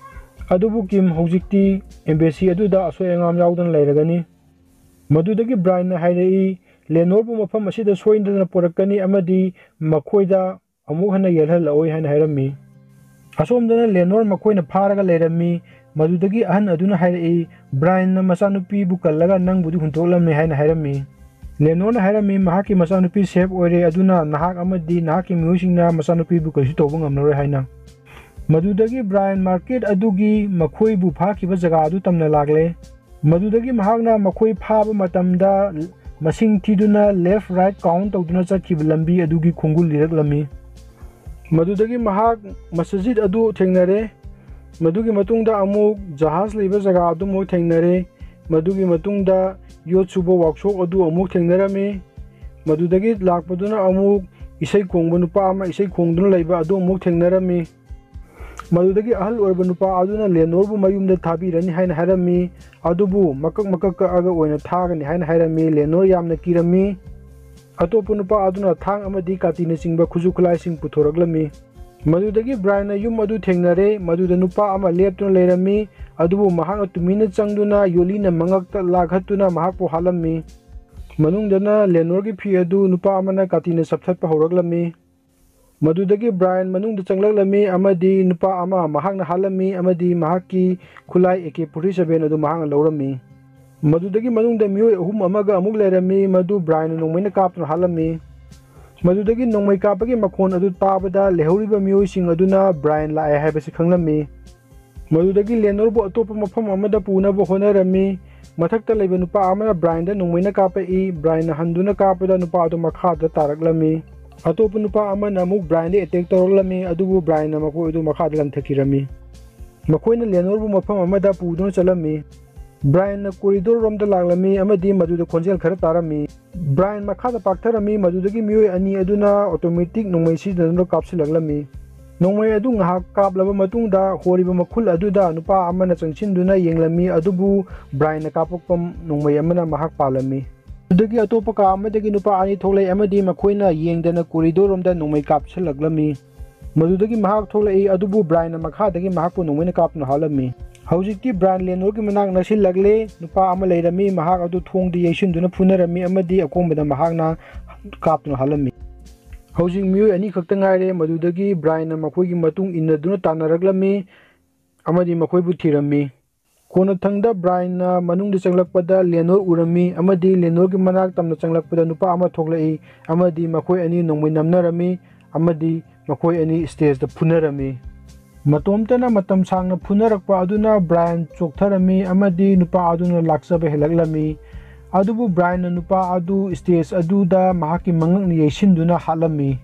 ꯑꯗꯨꯕꯨ ꯀꯤꯝ ꯍꯧꯖꯤꯛꯇꯤ embassy ꯑꯗꯨꯗ ꯑꯁꯣꯏ ꯑꯉꯥꯝ ꯌꯥꯎꯗꯅ ꯂꯩꯔꯒꯅꯤ꯫ ꯃꯗꯨꯗꯒꯤ ꯕ꯭ꯔꯥꯏꯟꯅ ꯍꯥꯏꯔꯛꯏ, "ꯂꯦꯅꯣꯔꯕꯨ ꯃꯐꯝ ꯑꯁꯤꯗ ꯁꯣꯏꯗꯅ ꯄꯨꯔꯛꯀꯅꯤ ꯑꯃꯗꯤ ꯃꯈꯣꯏꯗ ꯑꯃꯨꯛ ꯍꯟꯅ ꯌꯦꯜꯍꯜꯂꯛꯑꯣꯏ" ꯍꯥꯏꯅ ꯍꯥꯏꯔꯝꯃꯤ꯫ ꯑꯁꯣꯝꯗꯅ ꯂꯦꯅꯣꯔ ꯃꯈꯣꯏꯅ ꯐꯥꯔꯒ ꯂꯩꯔꯝꯃꯤ꯫ ꯃꯗꯨꯗꯒꯤ ꯑꯍꯟ ꯑꯗꯨꯅ ꯍꯥꯏꯔꯛꯏ, "ꯕ꯭ꯔꯥꯏꯟꯅ ꯃꯆꯥꯅꯨꯄꯤꯕꯨ ꯀꯜꯂꯒ ꯅꯪꯕꯨꯗꯤ ꯍꯨꯟꯗꯣꯛꯂꯝꯃꯦ" ꯍꯥꯏꯅ ꯍꯥꯏꯔꯝꯃꯤ꯫ ꯂꯦꯅꯣꯔꯅ ꯍꯥꯏꯔꯝꯃꯤ, "ꯃꯍꯥꯛꯀꯤ ꯃꯆꯥꯅꯨꯄꯤ safe ꯑꯣꯏꯔꯦ, ꯑꯗꯨꯅ ꯅꯍꯥꯛ ꯑꯃꯗꯤ ꯅꯍꯥꯛꯀꯤ ꯃꯤꯑꯣꯏꯁꯤꯡꯅ ꯃꯆꯥꯅꯨꯄꯤꯕꯨ ꯀꯔꯤꯁꯨ ꯇꯧꯕ ꯉꯝꯂꯔꯣꯏ" ꯍꯥꯏꯅ꯫ ꯃꯗꯨꯗꯒꯤ ꯕ꯭ꯔꯥꯏꯟ market ꯑꯗꯨꯒꯤ ꯃꯈꯣꯏꯕꯨ ꯐꯥꯈꯤꯕ ꯖꯒꯥ ꯑꯗꯨ ꯇꯝꯅ ꯂꯥꯛꯂꯦ꯫ ꯃꯗꯨꯗꯒꯤ ꯃꯍꯥꯛꯅ ꯃꯈꯣꯏ ꯐꯥꯕ ꯃꯇꯝꯗ ꯃꯁꯤꯡ ꯊꯤꯗꯨꯅ left right count ꯇꯧꯗꯨꯅ ꯆꯠꯈꯤꯕ ꯂꯝꯕꯤ ꯑꯗꯨꯒꯤ ꯈꯣꯡꯒꯨꯜ ꯂꯤꯔꯛꯂꯝꯃꯤ꯫ ꯃꯗꯨꯗꯒꯤ ꯃꯍꯥꯛ ꯃꯁꯖꯤꯗ ꯑꯗꯨ ꯊꯦꯡꯅꯔꯦ꯫ ꯃꯗꯨꯒꯤ ꯃꯇꯨꯡꯗ ꯑꯃꯨꯛ ꯖꯍꯥꯖ ꯂꯩꯕ ꯖꯒꯥ ꯑꯗꯨꯃꯨꯛ ꯊꯦꯡꯅꯔꯦ꯫ ꯃꯗꯨꯒꯤ ꯃꯇꯨꯡꯗ ꯌꯣꯠ ꯁꯨꯕ workshop ꯑꯗꯨ ꯑꯃꯨꯛ ꯊꯦꯡꯅꯔꯝꯃꯤ꯫ ꯃꯗꯨꯗꯒꯤ ꯂꯥꯛꯄꯗꯨꯅ ꯑꯃꯨꯛ ꯏꯁꯩ ꯈꯣꯡꯕ ꯅꯨꯄꯥ ꯑꯃ ꯏꯁꯩ ꯈꯣꯡꯗꯨꯅ ꯂꯩꯕ ꯑꯗꯨ ꯑꯃꯨꯛ ꯊꯦꯡꯅꯔꯝꯃꯤ꯫ ꯃꯗꯨꯗꯒꯤ ꯑꯍꯜ ꯑꯣꯏꯔꯕ ꯅꯨꯄꯥ ꯑꯗꯨꯅ ꯂꯦꯅꯣꯔꯕꯨ ꯃꯌꯨꯝꯗ ꯊꯥꯕꯤꯔꯅꯤ ꯍꯥꯏꯅ ꯍꯥꯏꯔꯝꯃꯤ꯫ ꯑꯗꯨꯕꯨ ꯃꯀꯛ ꯃꯀꯛ ꯀꯛꯑꯒ ꯑꯣꯏꯅ ꯊꯥꯒꯅꯤ ꯍꯥꯏꯅ ꯍꯥꯏꯔꯝꯃꯤ꯫ ꯂꯦꯅꯣꯔ ꯌꯥꯝꯅ ꯀꯤꯔꯝꯃꯤ꯫ ꯑꯇꯣꯞꯄ ꯅꯨꯄꯥ ꯑꯗꯨꯅ ꯊꯥꯡ ꯑꯃꯗꯤ ꯀꯥꯇꯤꯅꯆꯤꯡꯕ ꯈꯨꯠꯁꯨ ꯈꯨꯠꯂꯥꯏꯁꯤꯡ ꯄꯨꯊꯣꯔꯛꯂꯝꯃꯤ꯫ ꯃꯗꯨꯗꯒꯤ ꯕ꯭ꯔꯥꯏꯟꯅ ꯌꯨꯝ ꯑꯗꯨ ꯊꯦꯡꯅꯔꯦ꯫ ꯃꯗꯨꯗ ꯅꯨꯄꯥ ꯑꯃ ꯂꯦꯞꯇꯨꯅ ꯂꯩꯔꯝꯃꯤ꯫ ꯑꯗꯨꯕꯨ ꯃꯍꯥꯛꯅ ꯇꯨꯃꯤꯟꯅ ꯆꯪꯗꯨꯅ ꯌꯣꯂꯤꯅ ꯃꯉꯛꯇ ꯂꯥꯛꯍꯠꯇꯨꯅ ꯃꯍꯥꯛꯄꯨ ꯍꯥꯠꯂꯝꯃꯤ꯫ ꯃꯅꯨꯡꯗꯅ ꯂꯦꯅꯣꯔꯒꯤ ꯐꯤ ꯑꯗꯨ ꯅꯨꯄꯥ ꯑꯃꯅ ꯀꯥꯇꯤꯅ ꯆꯞꯊꯠꯄ ꯍꯧꯔꯛꯂꯝꯃꯤ꯫ ꯃꯗꯨꯗꯒꯤ ꯕ꯭ꯔꯥꯏꯟ ꯃꯅꯨꯡꯗ ꯆꯪꯂꯛꯂꯝꯃꯤ ꯑꯃꯗꯤ ꯅꯨꯄꯥ ꯑꯃ ꯃꯍꯥꯛꯅ ꯍꯥꯠꯂꯝꯃꯤ ꯑꯃꯗꯤ ꯃꯍꯥꯛꯀꯤ ꯈꯨꯠꯂꯥꯏ A K forty seven ꯑꯗꯨ ꯃꯍꯥꯛꯅ ꯂꯧꯔꯝꯃꯤ꯫ ꯃꯗꯨꯗꯒꯤ ꯃꯅꯨꯡꯗ ꯃꯤꯑꯣꯏ ꯑꯍꯨꯝ ꯑꯃꯒ ꯑꯃꯨꯛ ꯂꯩꯔꯝꯃꯤ, ꯃꯗꯨ ꯕ꯭ꯔꯥꯏꯟꯅ ꯅꯣꯡꯃꯩꯅ ꯀꯥꯞꯇꯨꯅ ꯍꯥꯠꯂꯝꯃꯤ꯫ ꯃꯗꯨꯗꯒꯤ ꯅꯣꯡꯃꯩ ꯀꯥꯞꯄꯒꯤ ꯃꯈꯣꯟ ꯑꯗꯨ ꯇꯥꯕꯗ ꯂꯩꯍꯧꯔꯤꯕ ꯃꯤꯑꯣꯏꯁꯤꯡ ꯑꯗꯨꯅ ꯕ꯭ꯔꯥꯏꯟ ꯂꯥꯛꯑꯦ ꯍꯥꯏꯕꯁꯤ ꯈꯪꯂꯝꯃꯤ꯫ ꯃꯗꯨꯗꯒꯤ ꯂꯦꯅꯣꯔꯕꯨ ꯑꯇꯣꯞꯄ ꯃꯐꯝ ꯑꯃꯗ ꯄꯨꯅꯕ ꯍꯣꯠꯅꯔꯝꯃꯤ꯫ ꯃꯊꯛꯇ ꯂꯩꯕ ꯅꯨꯄꯥ ꯑꯃꯅ ꯕ꯭ꯔꯥꯏꯟꯗ ꯅꯣꯡꯃꯩꯅ ꯀꯥꯞꯄꯛꯏ꯫ ꯕ꯭ꯔꯥꯏꯟꯅ ꯍꯟꯗꯨꯅ ꯀꯥꯞꯄꯗ ꯅꯨꯄꯥ ꯑꯗꯨ ꯃꯈꯥꯗ ꯇꯥꯔꯛꯂꯝꯃꯤ꯫ ꯑꯇꯣꯞꯄ ꯅꯨꯄꯥ ꯑꯃꯅ ꯑꯃꯨꯛ ꯕ꯭ꯔꯥꯏꯟꯗ attack ꯇꯧꯔꯛꯂꯝꯃꯤ, ꯑꯗꯨꯕꯨ ꯕ꯭ꯔꯥꯏꯟꯅ ꯃꯈꯣꯏ ꯑꯗꯨ ꯃꯈꯥꯗ ꯂꯪꯊꯈꯤꯔꯝꯃꯤ꯫ ꯃꯈꯣꯏꯅ ꯂꯦꯅꯣꯔꯕꯨ ꯃꯐꯝ ꯑꯃꯗ ꯄꯨꯗꯨꯅ ꯆꯠꯂꯝꯃꯤ꯫ ꯕ꯭ꯔꯥꯏꯟꯅ corridor ꯔꯣꯝꯗ ꯂꯥꯛꯂꯝꯃꯤ ꯑꯃꯗꯤ ꯃꯗꯨꯗ ꯈꯣꯟꯖꯦꯜ ꯈꯔ ꯇꯥꯔꯝꯃꯤ꯫ ꯕ꯭ꯔꯥꯏꯟ ꯃꯈꯥꯗ ꯄꯥꯛꯊꯔꯝꯃꯤ, ꯃꯗꯨꯗꯒꯤ ꯃꯤꯑꯣꯏ ꯑꯅꯤ ꯑꯗꯨꯅ automatic ꯅꯣꯡꯃꯩ ꯁꯤꯖꯤꯟꯅꯗꯨꯅ ꯀꯥꯞꯁꯤꯜꯂꯛꯂꯝꯃꯤ꯫ ꯅꯣꯡꯃꯩ ꯑꯗꯨ ꯉꯥꯏꯍꯥꯛ ꯀꯥꯞꯂꯕ ꯃꯇꯨꯡꯗ ꯍꯣꯔꯤꯕ ꯃꯈꯨꯜ ꯑꯗꯨꯗ ꯅꯨꯄꯥ ꯑꯃꯅ ꯆꯪꯁꯤꯟꯗꯨꯅ ꯌꯦꯡꯂꯝꯃꯤ, ꯑꯗꯨꯕꯨ ꯕ꯭ꯔꯥꯏꯟꯅ ꯀꯥꯞꯄꯛꯄ ꯅꯣꯡꯃꯩ ꯑꯃꯅ ꯃꯍꯥꯛ ꯄꯥꯜꯂꯝꯃꯤ꯫ ꯑꯗꯨꯗꯒꯤ ꯑꯇꯣꯞꯄ ꯀꯥ ꯑꯃꯗꯒꯤ ꯅꯨꯄꯥ ꯑꯅꯤ ꯊꯣꯛꯂꯛꯏ ꯑꯃꯗꯤ ꯃꯈꯣꯏꯅ ꯌꯦꯡꯗꯅ ꯀꯣꯔꯤꯗꯣꯔ ꯔꯣꯝꯗ ꯅꯣꯡꯃꯩ ꯀꯥꯞꯁꯤꯜꯂꯛꯂꯝꯃꯤ꯫ ꯃꯗꯨꯗꯒꯤ ꯃꯍꯥꯛ ꯊꯣꯛꯂꯛꯏ, ꯑꯗꯨꯕꯨ ꯕ꯭ꯔꯥꯏꯟꯅ ꯃꯈꯥꯗꯒꯤ ꯃꯍꯥꯛꯄꯨ ꯅꯣꯡꯃꯩꯅ ꯀꯥꯞꯇꯨꯅ ꯍꯥꯠꯂꯝꯃꯤ꯫ ꯍꯧꯖꯤꯛꯇꯤ ꯕ꯭ꯔꯥꯏꯟ ꯂꯦꯅꯣꯔꯒꯤ ꯃꯅꯥꯛ ꯅꯛꯁꯤꯜꯂꯛꯂꯦ꯫ ꯅꯨꯄꯥ ꯑꯃ ꯂꯩꯔꯝꯃꯤ, ꯃꯍꯥꯛ ꯑꯗꯨ ꯊꯣꯡꯗ ꯌꯩꯁꯤꯟꯗꯨꯅ ꯐꯨꯅꯔꯝꯃꯤ ꯑꯃꯗꯤ ꯑꯀꯣꯝꯕꯗ ꯃꯍꯥꯛꯅ ꯀꯥꯞꯇꯨꯅ ꯍꯥꯠꯂꯝꯃꯤ꯫ ꯍꯧꯖꯤꯛ ꯃꯤꯑꯣꯏ ꯑꯅꯤ ꯈꯛꯇ ꯉꯥꯏꯔꯦ, ꯃꯗꯨꯗꯒꯤ ꯕ꯭ꯔꯥꯏꯟꯅ ꯃꯈꯣꯏꯒꯤ ꯃꯇꯨꯡ ꯏꯟꯅꯗꯨꯅ ꯇꯥꯟꯅꯔꯛꯂꯝꯃꯤ ꯑꯃꯗꯤ ꯃꯈꯣꯏꯕꯨ ꯊꯤꯔꯝꯃꯤ꯫ ꯀꯣꯟꯅꯊꯪꯗ ꯕ꯭ꯔꯥꯏꯟꯅ ꯃꯅꯨꯡꯗ ꯆꯪꯂꯛꯄꯗ ꯂꯦꯅꯣꯔ ꯎꯔꯝꯃꯤ ꯑꯃꯗꯤ ꯂꯦꯅꯣꯔꯒꯤ ꯃꯅꯥꯛ ꯇꯝꯅ ꯆꯪꯂꯛꯄꯗ ꯅꯨꯄꯥ ꯑꯃ ꯊꯣꯛꯂꯛꯏ ꯑꯃꯗꯤ ꯃꯈꯣꯏ ꯑꯅꯤ ꯅꯣꯡꯃꯩ ꯅꯝꯅꯔꯝꯃꯤ ꯑꯃꯗꯤ ꯃꯈꯣꯏ ꯑꯅꯤ ꯁ꯭ꯇꯦꯖꯇ ꯐꯨꯅꯔꯝꯃꯤ꯫ ꯃꯇꯣꯝꯇꯅ ꯃꯇꯝ ꯁꯥꯡꯅ ꯐꯨꯅꯔꯛꯄ ꯑꯗꯨꯅ ꯕ꯭ꯔꯥꯏꯟ ꯆꯣꯛꯊꯔꯝꯃꯤ ꯑꯃꯗꯤ ꯅꯨꯄꯥ ꯑꯗꯨꯅ ꯂꯥꯛꯆꯕ ꯍꯦꯜꯂꯛꯂꯝꯃꯤ꯫ ꯑꯗꯨꯕꯨ ꯕ꯭ꯔꯥꯏꯟꯅ ꯅꯨꯄꯥ ꯑꯗꯨ ꯁ꯭ꯇꯦꯖ ꯑꯗꯨꯗ ꯃꯍꯥꯛꯀꯤ ꯃꯉꯛꯅ ꯌꯩꯁꯤꯟꯗꯨꯅ ꯍꯥꯠꯂꯝꯃꯤ꯫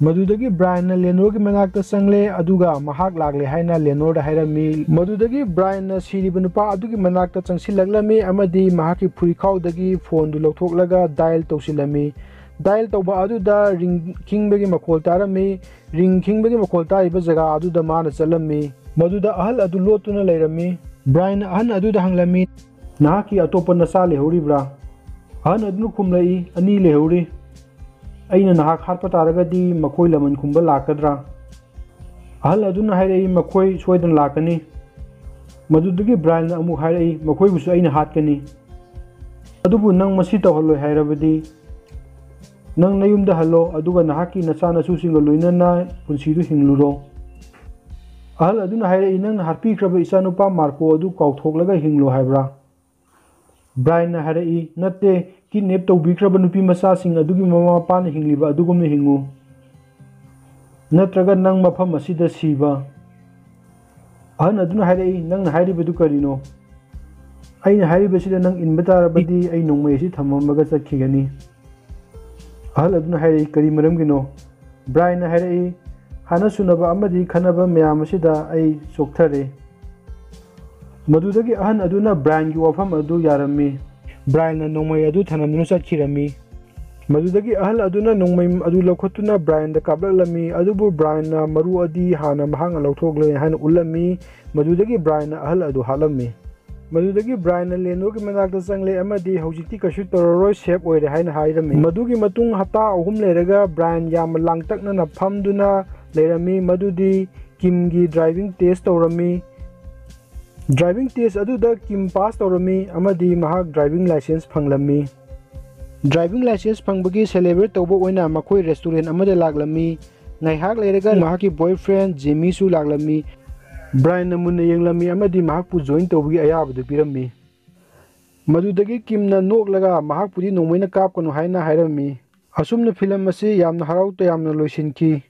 ꯃꯗꯨꯗꯒꯤ ꯕ꯭ꯔꯥꯏꯟꯅ ꯂꯦꯅꯣꯔꯒꯤ ꯃꯅꯥꯛꯇ ꯆꯪꯂꯦ, ꯑꯗꯨꯒ ꯃꯍꯥꯛ ꯂꯥꯛꯂꯦ ꯍꯥꯏꯅ ꯂꯦꯅꯣꯔꯗ ꯍꯥꯏꯔꯝꯃꯤ꯫ ꯃꯗꯨꯗꯒꯤ ꯕ꯭ꯔꯥꯏꯟꯅ ꯁꯤꯔꯤꯕ ꯅꯨꯄꯥ ꯑꯗꯨꯒꯤ ꯃꯅꯥꯛꯇ ꯆꯪꯁꯤꯜꯂꯛꯂꯝꯃꯤ ꯑꯃꯗꯤ ꯃꯍꯥꯛꯀꯤ ꯐꯨꯔꯤꯈꯥꯎꯗꯒꯤ ꯐꯣꯟꯗꯨ ꯂꯧꯊꯣꯛꯂꯒ ꯗꯥꯏꯜ ꯇꯧꯁꯤꯜꯂꯝꯃꯤ꯫ ꯗꯥꯏꯜ ꯇꯧꯕ ꯑꯗꯨꯗ ꯔꯤꯡ ꯈꯤꯡꯕꯒꯤ ꯃꯈꯣꯜ ꯇꯥꯔꯝꯃꯤ꯫ ꯔꯤꯡ ꯈꯤꯡꯕꯒꯤ ꯃꯈꯣꯜ ꯇꯥꯔꯤꯕ ꯖꯒꯥ ꯑꯗꯨꯗ ꯃꯥꯅ ꯆꯠꯂꯝꯃꯤ꯫ ꯃꯗꯨꯗ ꯑꯍꯜ ꯑꯗꯨ ꯂꯣꯠꯇꯨꯅ ꯂꯩꯔꯝꯃꯤ꯫ ꯕ꯭ꯔꯥꯏꯟꯅ ꯑꯍꯟ ꯑꯗꯨꯗ ꯍꯪꯂꯝꯃꯤ, "ꯅꯍꯥꯛꯀꯤ ꯑꯇꯣꯞꯄ ꯅꯆꯥ ꯂꯩꯍꯧꯔꯤꯕ꯭ꯔꯥ?" ꯑꯍꯟ ꯑꯗꯨꯅ ꯈꯨꯝꯂꯛꯏ, "ꯑꯅꯤ ꯂꯩꯍꯧꯔꯤ꯫ ꯑꯩꯅ ꯅꯍꯥꯛ ꯍꯥꯠꯄ ꯇꯥꯔꯒꯗꯤ ꯃꯈꯣꯏ ꯂꯃꯟ ꯈꯨꯝꯕ ꯂꯥꯛꯀꯗ꯭ꯔꯥ?" ꯑꯍꯜ ꯑꯗꯨꯅ ꯍꯥꯏꯔꯛꯏ, "ꯃꯈꯣꯏ ꯁꯣꯏꯗꯅ ꯂꯥꯛꯀꯅꯤ꯫" ꯃꯗꯨꯗꯒꯤ ꯕ꯭ꯔꯥꯏꯟꯅ ꯑꯃꯨꯛ ꯍꯥꯏꯔꯛꯏ, "ꯃꯈꯣꯏꯕꯨꯁꯨ ꯑꯩꯅ ꯍꯥꯠꯀꯅꯤ꯫ ꯑꯗꯨꯕꯨ ꯅꯪ ꯃꯁꯤ ꯇꯧꯍꯜꯂꯣꯏ ꯍꯥꯏꯔꯕꯗꯤ ꯅꯪ ꯅꯌꯨꯝꯗ ꯍꯜꯂꯣ, ꯑꯗꯨꯒ ꯅꯍꯥꯛꯀꯤ ꯅꯆꯥꯅꯁꯨꯁꯤꯡꯒ ꯂꯣꯏꯅꯅ ꯄꯨꯟꯁꯤꯗꯨ ꯍꯤꯡꯂꯨꯔꯣ꯫" ꯑꯍꯜ ꯑꯗꯨꯅ ꯍꯥꯏꯔꯛꯏ, "ꯅꯪꯅ ꯍꯥꯠꯄꯤꯈ꯭ꯔꯕ ꯏꯆꯥꯅꯨꯄꯥ ꯃꯥꯔꯀꯣ ꯑꯗꯨ ꯀꯥꯎꯊꯣꯛꯂꯒ ꯍꯤꯡꯂꯣ ꯍꯥꯏꯕ꯭ꯔꯥ?" ꯕ꯭ꯔꯥꯏꯟꯅ ꯍꯥꯏꯔꯛꯏ, "ꯅꯠꯇꯦ, ꯀꯤꯗꯅꯦꯞ ꯇꯧꯕꯤꯈ꯭ꯔꯕ ꯅꯨꯄꯤ ꯃꯆꯥꯁꯤꯡ ꯑꯗꯨꯒꯤ ꯃꯃꯥ ꯃꯄꯥꯅ ꯍꯤꯡꯂꯤꯕ ꯑꯗꯨꯒꯨꯝꯅ ꯍꯤꯡꯉꯨ꯫ ꯅꯠꯇ꯭ꯔꯒ ꯅꯪ ꯃꯐꯝ ꯑꯁꯤꯗ ꯁꯤꯕ꯫" ꯑꯍꯟ ꯑꯗꯨꯅ ꯍꯥꯏꯔꯛꯏ, "ꯅꯪꯅ ꯍꯥꯏꯔꯤꯕꯗꯨ ꯀꯔꯤꯅꯣ? ꯑꯩꯅ ꯍꯥꯏꯔꯤꯕꯁꯤꯗ ꯅꯪ ꯏꯟꯕ ꯇꯥꯔꯕꯗꯤ ꯑꯩ ꯅꯣꯡꯃꯩ ꯑꯁꯤ ꯊꯝꯃꯝꯃꯒ ꯆꯠꯈꯤꯒꯅꯤ꯫" ꯑꯍꯜ ꯑꯗꯨꯅ ꯍꯥꯏꯔꯛꯏ, "ꯀꯔꯤ ꯃꯔꯝꯒꯤꯅꯣ?" ꯕ꯭ꯔꯥꯏꯟꯅ ꯍꯥꯏꯔꯛꯏ, "ꯍꯥꯟꯅ ꯁꯨꯅꯕ ꯑꯃꯗꯤ ꯈꯟꯅꯕ ꯃꯌꯥꯝ ꯑꯁꯤꯗ ꯑꯩ ꯆꯣꯛꯊꯔꯦ꯫" ꯃꯗꯨꯗꯒꯤ ꯑꯍꯟ ꯑꯗꯨꯅ ꯕ꯭ꯔꯥꯏꯟꯒꯤ ꯋꯥꯐꯝ ꯑꯗꯨ ꯌꯥꯔꯝꯃꯤ꯫ ꯕ꯭ꯔꯥꯏꯟꯅ ꯅꯣꯡꯃꯩ ꯑꯗꯨ ꯊꯅꯝꯗꯨꯅ ꯆꯠꯈꯤꯔꯝꯃꯤ꯫ ꯃꯗꯨꯗꯒꯤ ꯑꯍꯜ ꯑꯗꯨꯅ ꯅꯣꯡꯃꯩ ꯑꯗꯨ ꯂꯧꯈꯠꯇꯨꯅ ꯕ꯭ꯔꯥꯏꯟꯗ ꯀꯥꯞꯂꯛꯂꯝꯃꯤ, ꯑꯗꯨꯕꯨ ꯕ꯭ꯔꯥꯏꯟꯅ ꯃꯔꯨ ꯑꯗꯤ ꯍꯥꯟꯅ ꯃꯍꯥꯛꯅ ꯂꯧꯊꯣꯛꯂꯦ ꯍꯥꯏꯅ ꯎꯠꯂꯝꯃꯤ꯫ ꯃꯗꯨꯗꯒꯤ ꯕ꯭ꯔꯥꯏꯟꯅ ꯑꯍꯜ ꯑꯗꯨ ꯍꯥꯠꯂꯝꯃꯤ꯫ ꯃꯗꯨꯗꯒꯤ ꯕ꯭ꯔꯥꯏꯟꯅ ꯂꯦꯅꯣꯔꯒꯤ ꯃꯅꯥꯛꯇ ꯆꯪꯂꯦ ꯑꯃꯗꯤ ꯍꯧꯖꯤꯛꯇꯤ ꯀꯩꯁꯨ ꯇꯧꯔꯔꯣꯏ, ꯁꯦꯐ ꯑꯣꯏꯔꯦ ꯍꯥꯏꯅ ꯍꯥꯏꯔꯝꯃꯤ꯫ ꯃꯗꯨꯒꯤ ꯃꯇꯨꯡ ꯍꯞꯇꯥ ꯑꯍꯨꯝ ꯂꯩꯔꯒ ꯕ꯭ꯔꯥꯏꯟ ꯌꯥꯝꯅ ꯂꯥꯡꯇꯛꯅꯅ ꯐꯝꯗꯨꯅ ꯂꯩꯔꯝꯃꯤ, ꯃꯗꯨꯗꯤ ꯀꯤꯝꯒꯤ ꯗ꯭ꯔꯥꯏꯚꯤꯡ ꯇꯦꯁ ꯇꯧꯔꯝꯃꯤ꯫ ꯗ꯭ꯔꯥꯏꯚꯤꯡ ꯇꯦꯁ ꯑꯗꯨꯗ ꯀꯤꯝ ꯄꯥꯁ ꯇꯧꯔꯝꯃꯤ ꯑꯃꯗꯤ ꯃꯍꯥꯛ ꯗ꯭ꯔꯥꯏꯚꯤꯡ ꯂꯥꯏꯁꯦꯟꯁ ꯐꯪꯂꯝꯃꯤ꯫ ꯗ꯭ꯔꯥꯏꯚꯤꯡ ꯂꯥꯏꯁꯦꯟꯁ ꯐꯪꯕꯒꯤ ꯁꯦꯂꯦꯕ꯭ꯔꯦꯠ ꯇꯧꯕ ꯑꯣꯏꯅ ꯃꯈꯣꯏ ꯔꯦꯁꯇꯨꯔꯦꯟ ꯑꯃꯗ ꯂꯥꯛꯂꯝꯃꯤ꯫ ꯉꯥꯏꯍꯥꯛ ꯂꯩꯔꯒ ꯃꯍꯥꯛꯀꯤ ꯕꯣꯏꯐ꯭ꯔꯦꯟ ꯖꯦꯃꯤꯁꯨ ꯂꯥꯛꯂꯝꯃꯤ꯫ ꯕ꯭ꯔꯥꯏꯟꯅ ꯃꯨꯟꯅ ꯌꯦꯡꯂꯝꯃꯤ ꯑꯃꯗꯤ ꯃꯍꯥꯛꯄꯨ ꯖꯣꯏꯟ ꯇꯧꯕꯒꯤ ꯑꯌꯥꯕꯗꯨ ꯄꯤꯔꯝꯃꯤ꯫ ꯃꯗꯨꯗꯒꯤ ꯀꯤꯝꯅ ꯅꯣꯛꯂꯒ ꯃꯍꯥꯛꯄꯨꯗꯤ ꯅꯣꯡꯃꯩꯅ ꯀꯥꯞꯀꯅꯨ ꯍꯥꯏꯅ ꯍꯥꯏꯔꯝꯃꯤ꯫ ꯑꯁꯨꯝꯅ ꯐꯤꯂꯝ ꯑꯁꯤ ꯌꯥꯝꯅ ꯍꯔꯥꯎ ꯇꯌꯥꯝꯅ ꯂꯣꯏꯁꯤꯟꯈꯤ꯫